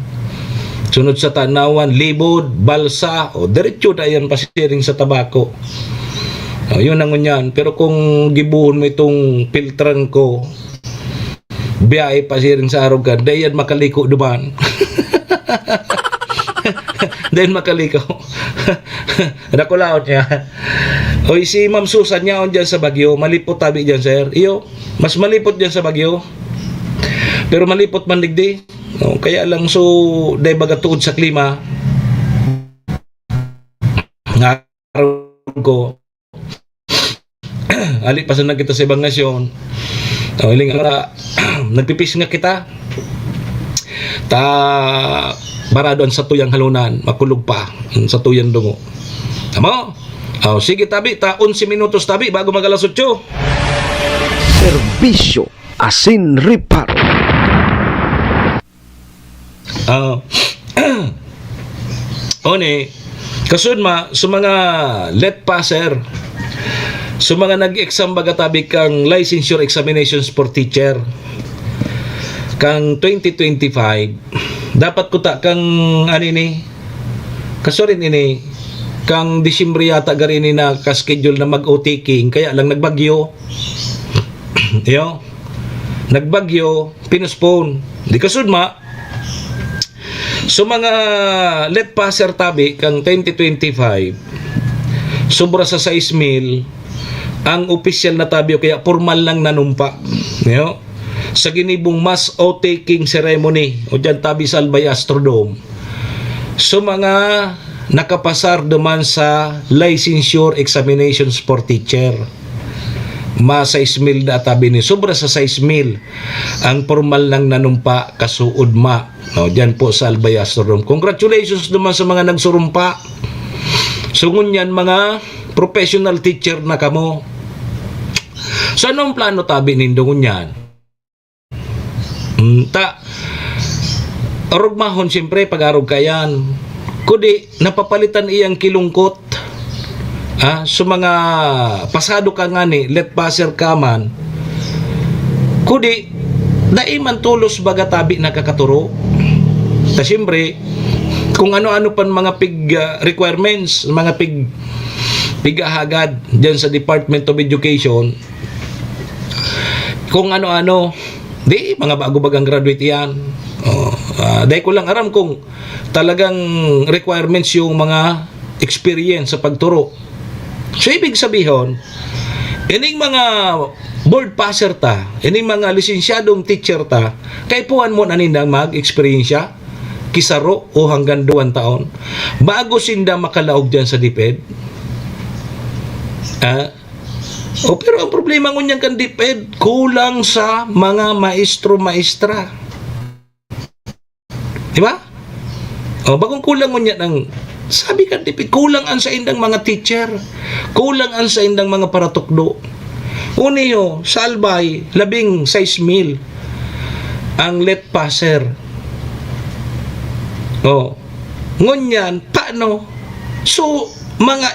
sunod sa Tanawan, Libod, Balsa, o, diretso na yan pasiring sa Tabako. O, yun ang ngunyan. Pero kung gibuhon mo itong Piltrangco, biyahe pasiring sa Arugan, dai yan makaliko duman. Dai yan makaliko. Dakulaon niya. Oy, si Ma'am Susan, yaon dyan sa Baguio. Malipot tabi dyan, sir. Iyo, mas malipot dyan sa Baguio. Pero malipot man digdi. No, kaya lang, so, dai baga tuod sa klima. Nga ko, ali pa sana kita sa ibang nasyon. O, hiling ara, nagpipis nga kita. Ta, barado ang satuyang halonan, makulog pa ang satuyang dungo. Tama? O, sige, tabi, ta onse minutos tabi bago mag-alas otso. Serbisyo asin reparo. Ah, one, kasunod ma, sa mga let passer, sa mga nag-exam baga tabi kang licensure examinations for teacher, kang twenty twenty-five, dapat kuta kang, ano ini, kasurin ini, kang Disyembre yata gari ini na ka-schedule na mag-O T K, kaya lang nagbagyo. Iyo, nagbagyo, pinospone. Di kasudma, so mga let passer tabi kang twenty twenty-five, sobra sa sais mil ang opisyal na tabi o kaya pormal nang nanumpa. Iyo, sa ginibong mass oath-taking ceremony o dyan tabi sa Albay Astrodome. So, mga nakapasar duman sa licensure examinations for teacher, ma sais mil na tabi ni, sobra sa sais mil ang pormal nang nanumpa kasuod ma. No, dyan po sa Albay Astrodome. Congratulations duman sa mga nagsurumpa. So, ngunyan, mga professional teacher na kamo. So, anong plano tabi nindo ngunyan? Mm, ta, orog mahon, siyempre, pag-arog ka yan. Kudi, napapalitan iyang kilungkot. Ah, so mga pasado ka nga ni, let passer ka man, Kudi, dai man tolos baga tabi nakakaturo. Ta siyempre, kung ano-ano pan mga pig, ah, requirements, mga pig, pighahagad diyan sa Department of Education, kung ano-ano, di, mga bago bagang graduate yan. Oh, ah, dai ko lang aram kung talagang requirements yung mga experience sa pagturo. So, ibig sabihon, ining mga board passer ta, ining mga lisensyadong teacher ta, kaipuhan mo na nindang mag-eksperyensya, kisaro o hanggang duwang taon, bago sinda makalaog diyan sa DepEd. Ah? O, pero ang problema ngunyan kan DepEd, kulang sa mga maestro-maestra. Di ba? O, bagong kulang ngunyan ang, sabi kan DepEd, kulang ang saindang mga teacher, kulang ang saindang mga paratukdo. Uniyo, sa Albay, labing sais mil ang let passer. O, ngunyan, paano? So, mga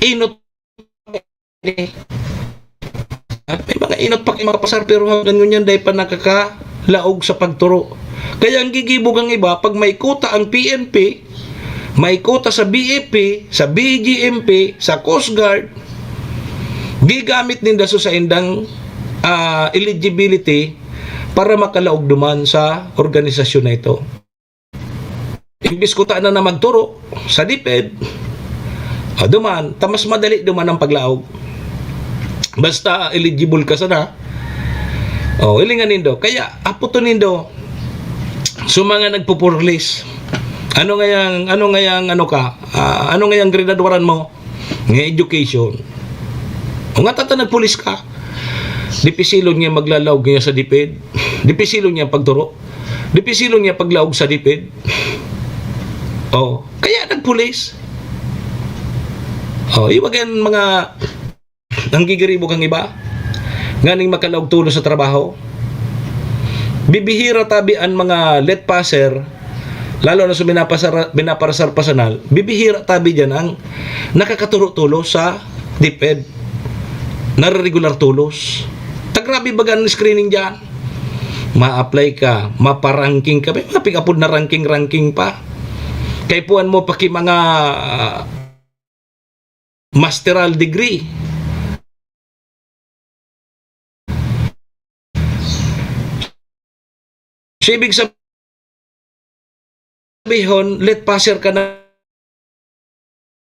inot, may mga inot pa kay mga pasar, pero hanggang ngunyan dai pa nakakalaog sa pagturo. Kaya ang gigibo kan iba, pag may quota ang P N P, may quota sa B F P, sa B G M P, sa Coast Guard, gigamit ninda sa saindang, ah, eligibility para makalaog duman sa organisasyon na ito. Imbis kuta na na magturo sa DepEd, ah, duman, ta mas madali duman ang paglaog. Basta eligible ka sana. O, hilingan nindo. Kaya, aputon nindo, sa mga nagpupurlis, ano ngayang, ano ngayang, ano ka, ah, ano ngayang gradwaran mo? Nga education. O nga, tata, nagpulis ka. Dipisilon niya maglalaog niya sa DepEd. Dipisilon niya pagturo. Dipisilon niya paglaog sa DepEd. O, kaya nagpulis. O, iwagan mga ang gigiribo kang iba, nganing makalaog tolos sa trabaho. Bibihira tabi an mga let passer, lalo na sa binapasara-, binaparasar pasanal, bibihira tabi diyan ang nakakaturo tolos sa DepEd, nareregular tolos. Ta grabe baga ang screening diyan. Ma-apply ka, maparangking ka, may mga pig-apod na ranking-ranking pa. Kaipuhan mo pa ki mga, ah, masteral degree. So, ibig sabihon, let passer ka na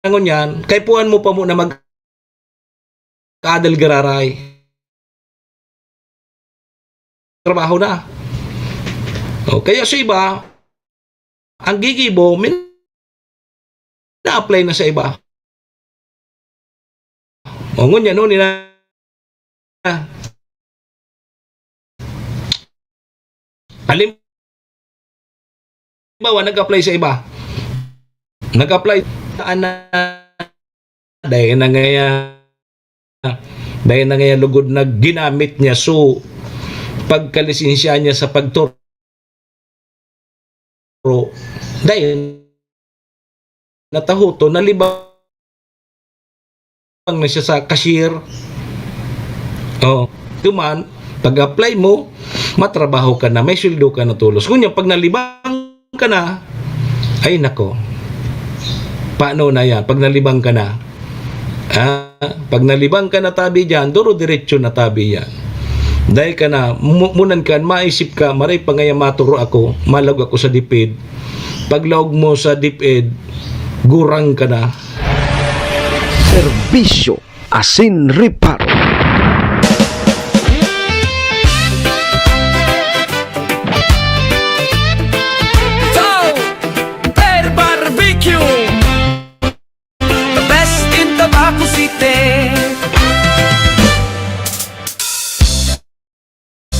ngunyan, kaipuhan mo pa mo na mag-adal giraray. Trabaho na. O, kaya sa iba, ang gigibo, min-, na-apply na sa iba. O, ngunyan, no, nina-, halimbawa, nag-apply sa iba. Nag-apply, ana, dahil na ngaya, dahil na ngaya lugod na ginamit niya. So, pagkalisensya niya sa pagturo, dahil natahoton, nalibang na siya sa cashier. Oh, duman, pag-apply mo, matrabaho ka na, may sweldo ka na tolos. Ngunyan, pag nalibang ka na, ay nako, paano na yan? Pag nalibang ka na, ah, pag nalibang ka na tabi dyan, duro-diretso na tabi yan. Dahil ka na, mu-, munan ka, maisip ka, maray pa ngaya maturo ako, malag ako sa DepEd. Paglaog mo sa DepEd, gurang ka na. Serbisyo asin reparo. Chow! Per Barbecue! The best in Tabaco City!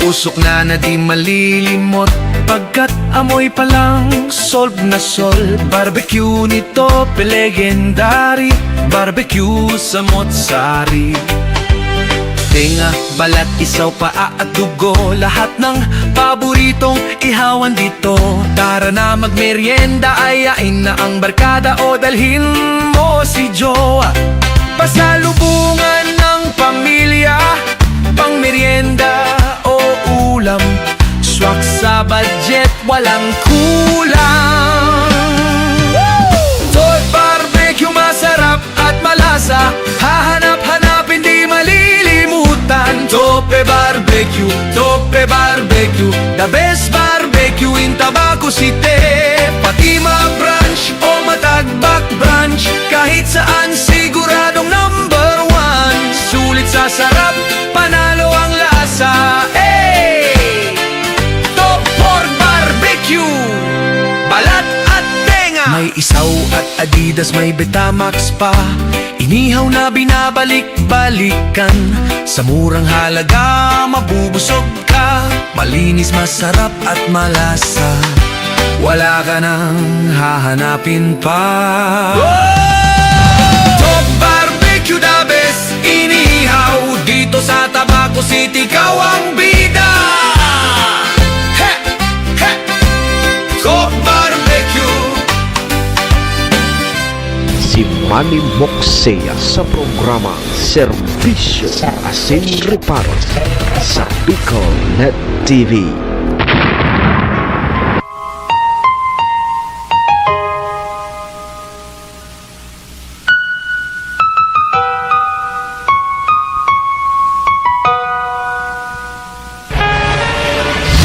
Usok na na di malilimot, pagkat amoy pa lang solve na solve. Barbecue ni Tope, legendary. Barbecue sa Motsari. Tenga, balat, isaw, paa at dugo, lahat ng paboritong ihawan dito. Tara na magmerienda, ayain na ang barkada o dalhin mo si jowa. Pasalubungan ng pamilya, pang merienda o Walang kulang. Toy Barbecue, masarap at malasa. Hahanap-hanapin, di malilimutan. Tope Barbecue, Tope Barbecue, the best barbecue in Tabaco City. Pati ma-brunch o matagbak brunch, kahit saan siguradong number one. Sulit sa sarap, panalo ang lasa. Hey! Top Pork Barbecue, balat at tenga. May isaw at Adidas, may Betamax pa. Inihaw na binabalik-balikan. Sa murang halaga, mabubusog ka. Malinis, masarap at malasa. Wala ka nang hahanapin pa. Top Barbecue, the best inihaw. Dito sa Tabaco City, ikaw ang bida. He! He! Top Barbecue. Si Manny Moksea sa programa Serbisyo Asin Reparo sa Bicol Net T V.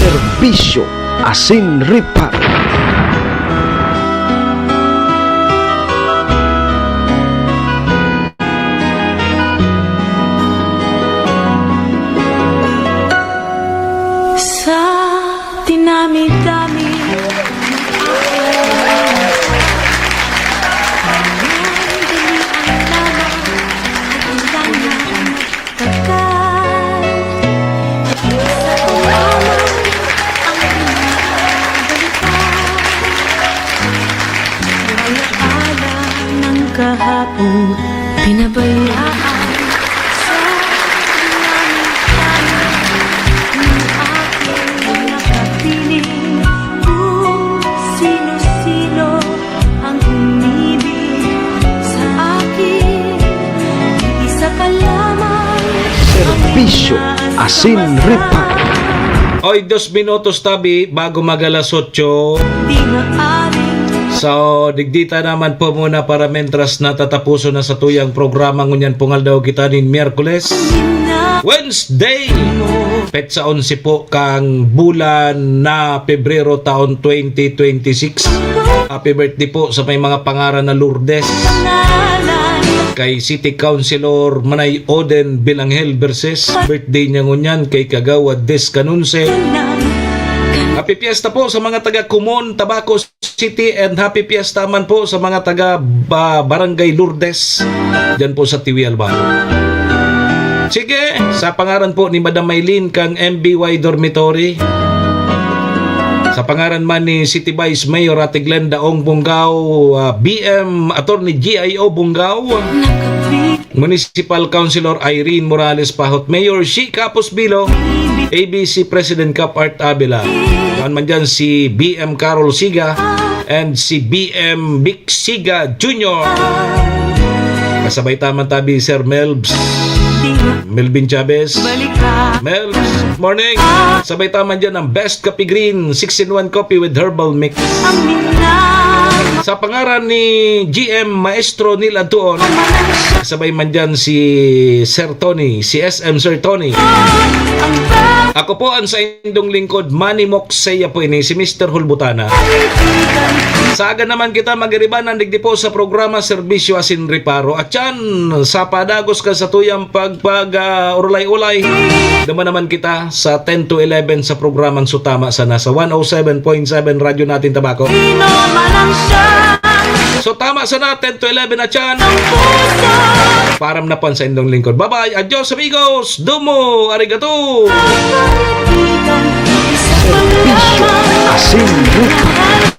Serbisyo Asin Reparo. Sa dinami-dami ng aking dalian lamang, ang kailangan magtagal. Isa ko lamang ang pinabalikan. Alaala ng kahapon, pinabayaan sa dinami-dami ng aking mga kapiling. Kung sino-sino ang umibig sa akin, isa ka lamang ang Serbisyo Asin Reparo. Oy, dos minutos tabi bago mag alas otso. Di maaring So, digdi ta naman po muna para mentras na tatapuson na satuyang programa ngunyan pong aldaw kita nin Miyerkules, Wednesday, petsa onse po kang bulan na Pebrero taon twenty twenty-six. Happy birthday po sa may mga pangaran na Lourdes. Kay City Councilor Manay Oden Bilangel Verses, birthday niya ngunyan kay Kagawad Des Canonce. Happy Fiesta po sa mga taga Kumon, Tabaco City, and happy fiesta man po sa mga taga ba-, Barangay Lourdes, dyan po sa Tiwi, Albay. Sige, sa pangaran po ni Madam Maylene kang M B Y Dormitory, sa pangaran man ni City Vice Mayor Ate Glenda Ong Bongao, ah, B M Attorney G I O Bongao, Municipal Councilor Irene Morales Pahot, Mayor Shi Capos Bilo, A B C President Cap Art Abela. Saan man dyan si B M Carol Siga and si B M Vic Siga Junior. Kasabay ta man tabi Sir Melbs, Melvin Chavez. Melbs, morning. Sabay ta man dyan ang Best Coffee Green, six-in-one coffee with herbal mix. Sa pangaran ni G M Maestro Neil Antuon, sabay man dyan si Sir Tony, si S M Sir Tony. Ako po ang saindong lingkod, Manny Moksea po ini, si Mister Hulbutana. Sa aga naman kita mag-iribanan digdi po sa programa Serbisyo Asin Reparo. At yan, sa padagos ka sa tuyang pag, pag, ah, urulay-ulay, duman naman kita sa ten to eleven sa programang Sutama Sana sa one oh seven point seven Radyo Natin Tabaco. So, tama sana, ten to eleven na tiyan. Param na po ang saindong lingkod. Bye-bye. Adios, amigos. Domo. Arigato. Serbisyo Asin Reparo.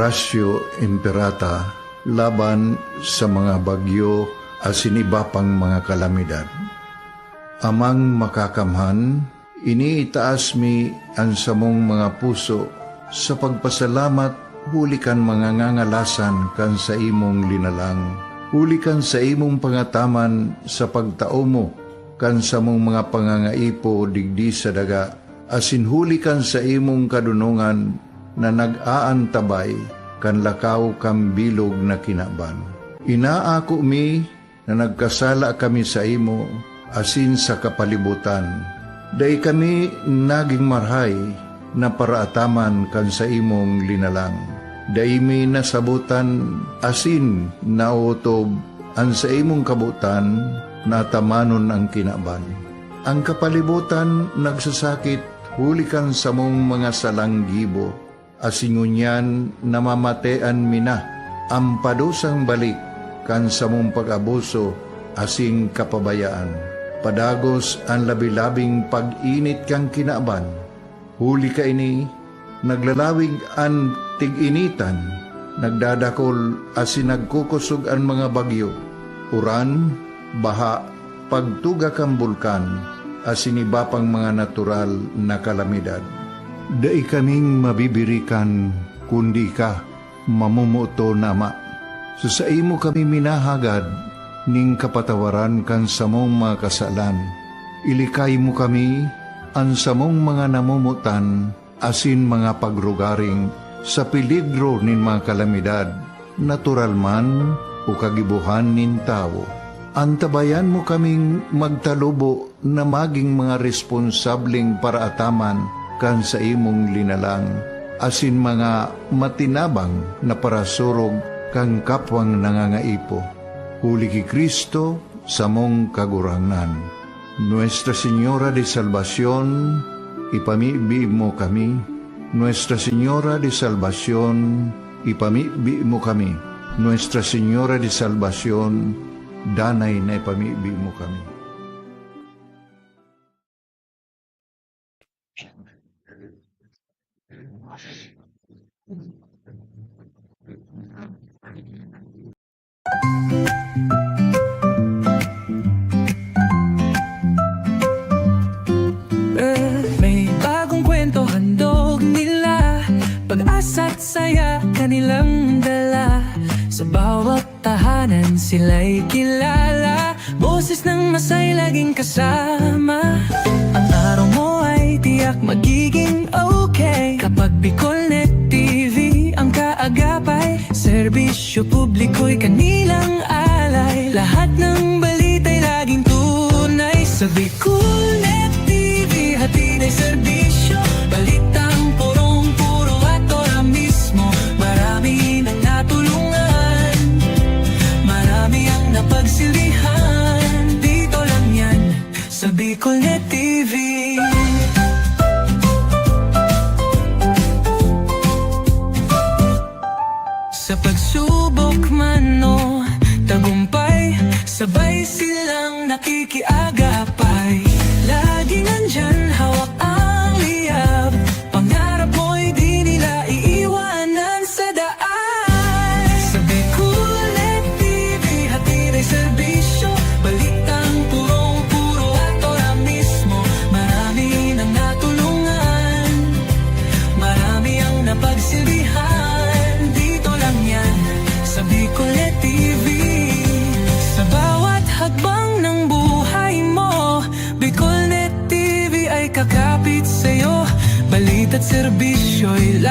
Horacio Imperata laban sa mga bagyo asin iba pang mga kalamidad. Amang Makakamhan, iniitaas mi an samong mga puso sa pagpasalamat huli kan mga ngangalasan kan saimong linalang, huli kan saimong pangataman sa pagtao mo kan samong mga pangangaipo digdi sa daga, asin huli kan saimong kadonongan na nag-aantabay kan lakaw kan bilog na kinaban. Inaako mi na nagkasala kami saimo asin sa kapalibotan. Dai kami nagin marahay na paraataman kan saimong linalang. Dai mi nasabotan asin naotob an saimong kabotan na atamanon an kinaban. An kapalibotan nagsasakit huli kan samong mga salang gibo, asin ngunyan namamatean mi na an padusang balik kan samong pag-abuso asin kapabayaan. Padagos an labi-labing pag-init kan kinaban. Huli kaini, naglalawig an tig-initan, nagdadakol asin nagkukosog an mga bagyo, uran, baha, pagtuga kan bulkan, asin iba pang mga natural na kalamidad. Dai kaming mabibirikan, kundi ika, mamomoot na Ama. Sa saimo kami minahagad nin kapatawaran kan samong mga kasalan. Ilikay mo kami, an samong mga namomotan, asin mga pagrugaring sa peligro nin mga kalamidad, natural man o kagibohan nin tawo. Antabayan mo kaming magtalubo na magin mga responsableng paraataman kan saimong linalang, asin mga matinabang na parasurog kan kapwang nangangaipo. Huli ki Cristo, samong Kagurangnan. Nuestra Señora de Salvacion, ipamibi mo kami. Nuestra Señora de Salvacion, ipamibi mo kami. Nuestra Señora de Salvacion, danay na ipamibi mo kami. Eh, may bagong kwento handog nila, pag-asa't saya kanilang dala. Sa bawat tahanan sila'y kilala, boses ng masay laging kasama. Ang araw mo ay tiyak magiging okay kapag Bicolnet T V ang kaagapay. Serbisyo publiko'y kanilang alay. Lahat ng balita'y laging tunay. Sa Bicolnet T V, hatid ay serbisyo. Balitang purong-puro at ora mismo. Marami nang natulungan. Marami ang napagsilbihan. Dito lang yan, sa Bicolnet T V. Sa pagsubok man o tagumpay, sabay silang nakikiagapay. Laging nandyan, hawak ang liyab. Pangarap mo'y di nila iiwanan sa daan. Sa Bicolnet T V, hatid ay serbisyo. Balitang purong-puro at ora mismo. Marami nang natulungan. Marami ang napagsilbihan. Dito lang yan, sa Bicolnet T V. Sa bawat hakbang ng buhay mo, Bicolnet T V ay kakapit sa'yo. Balita't serbisyo'y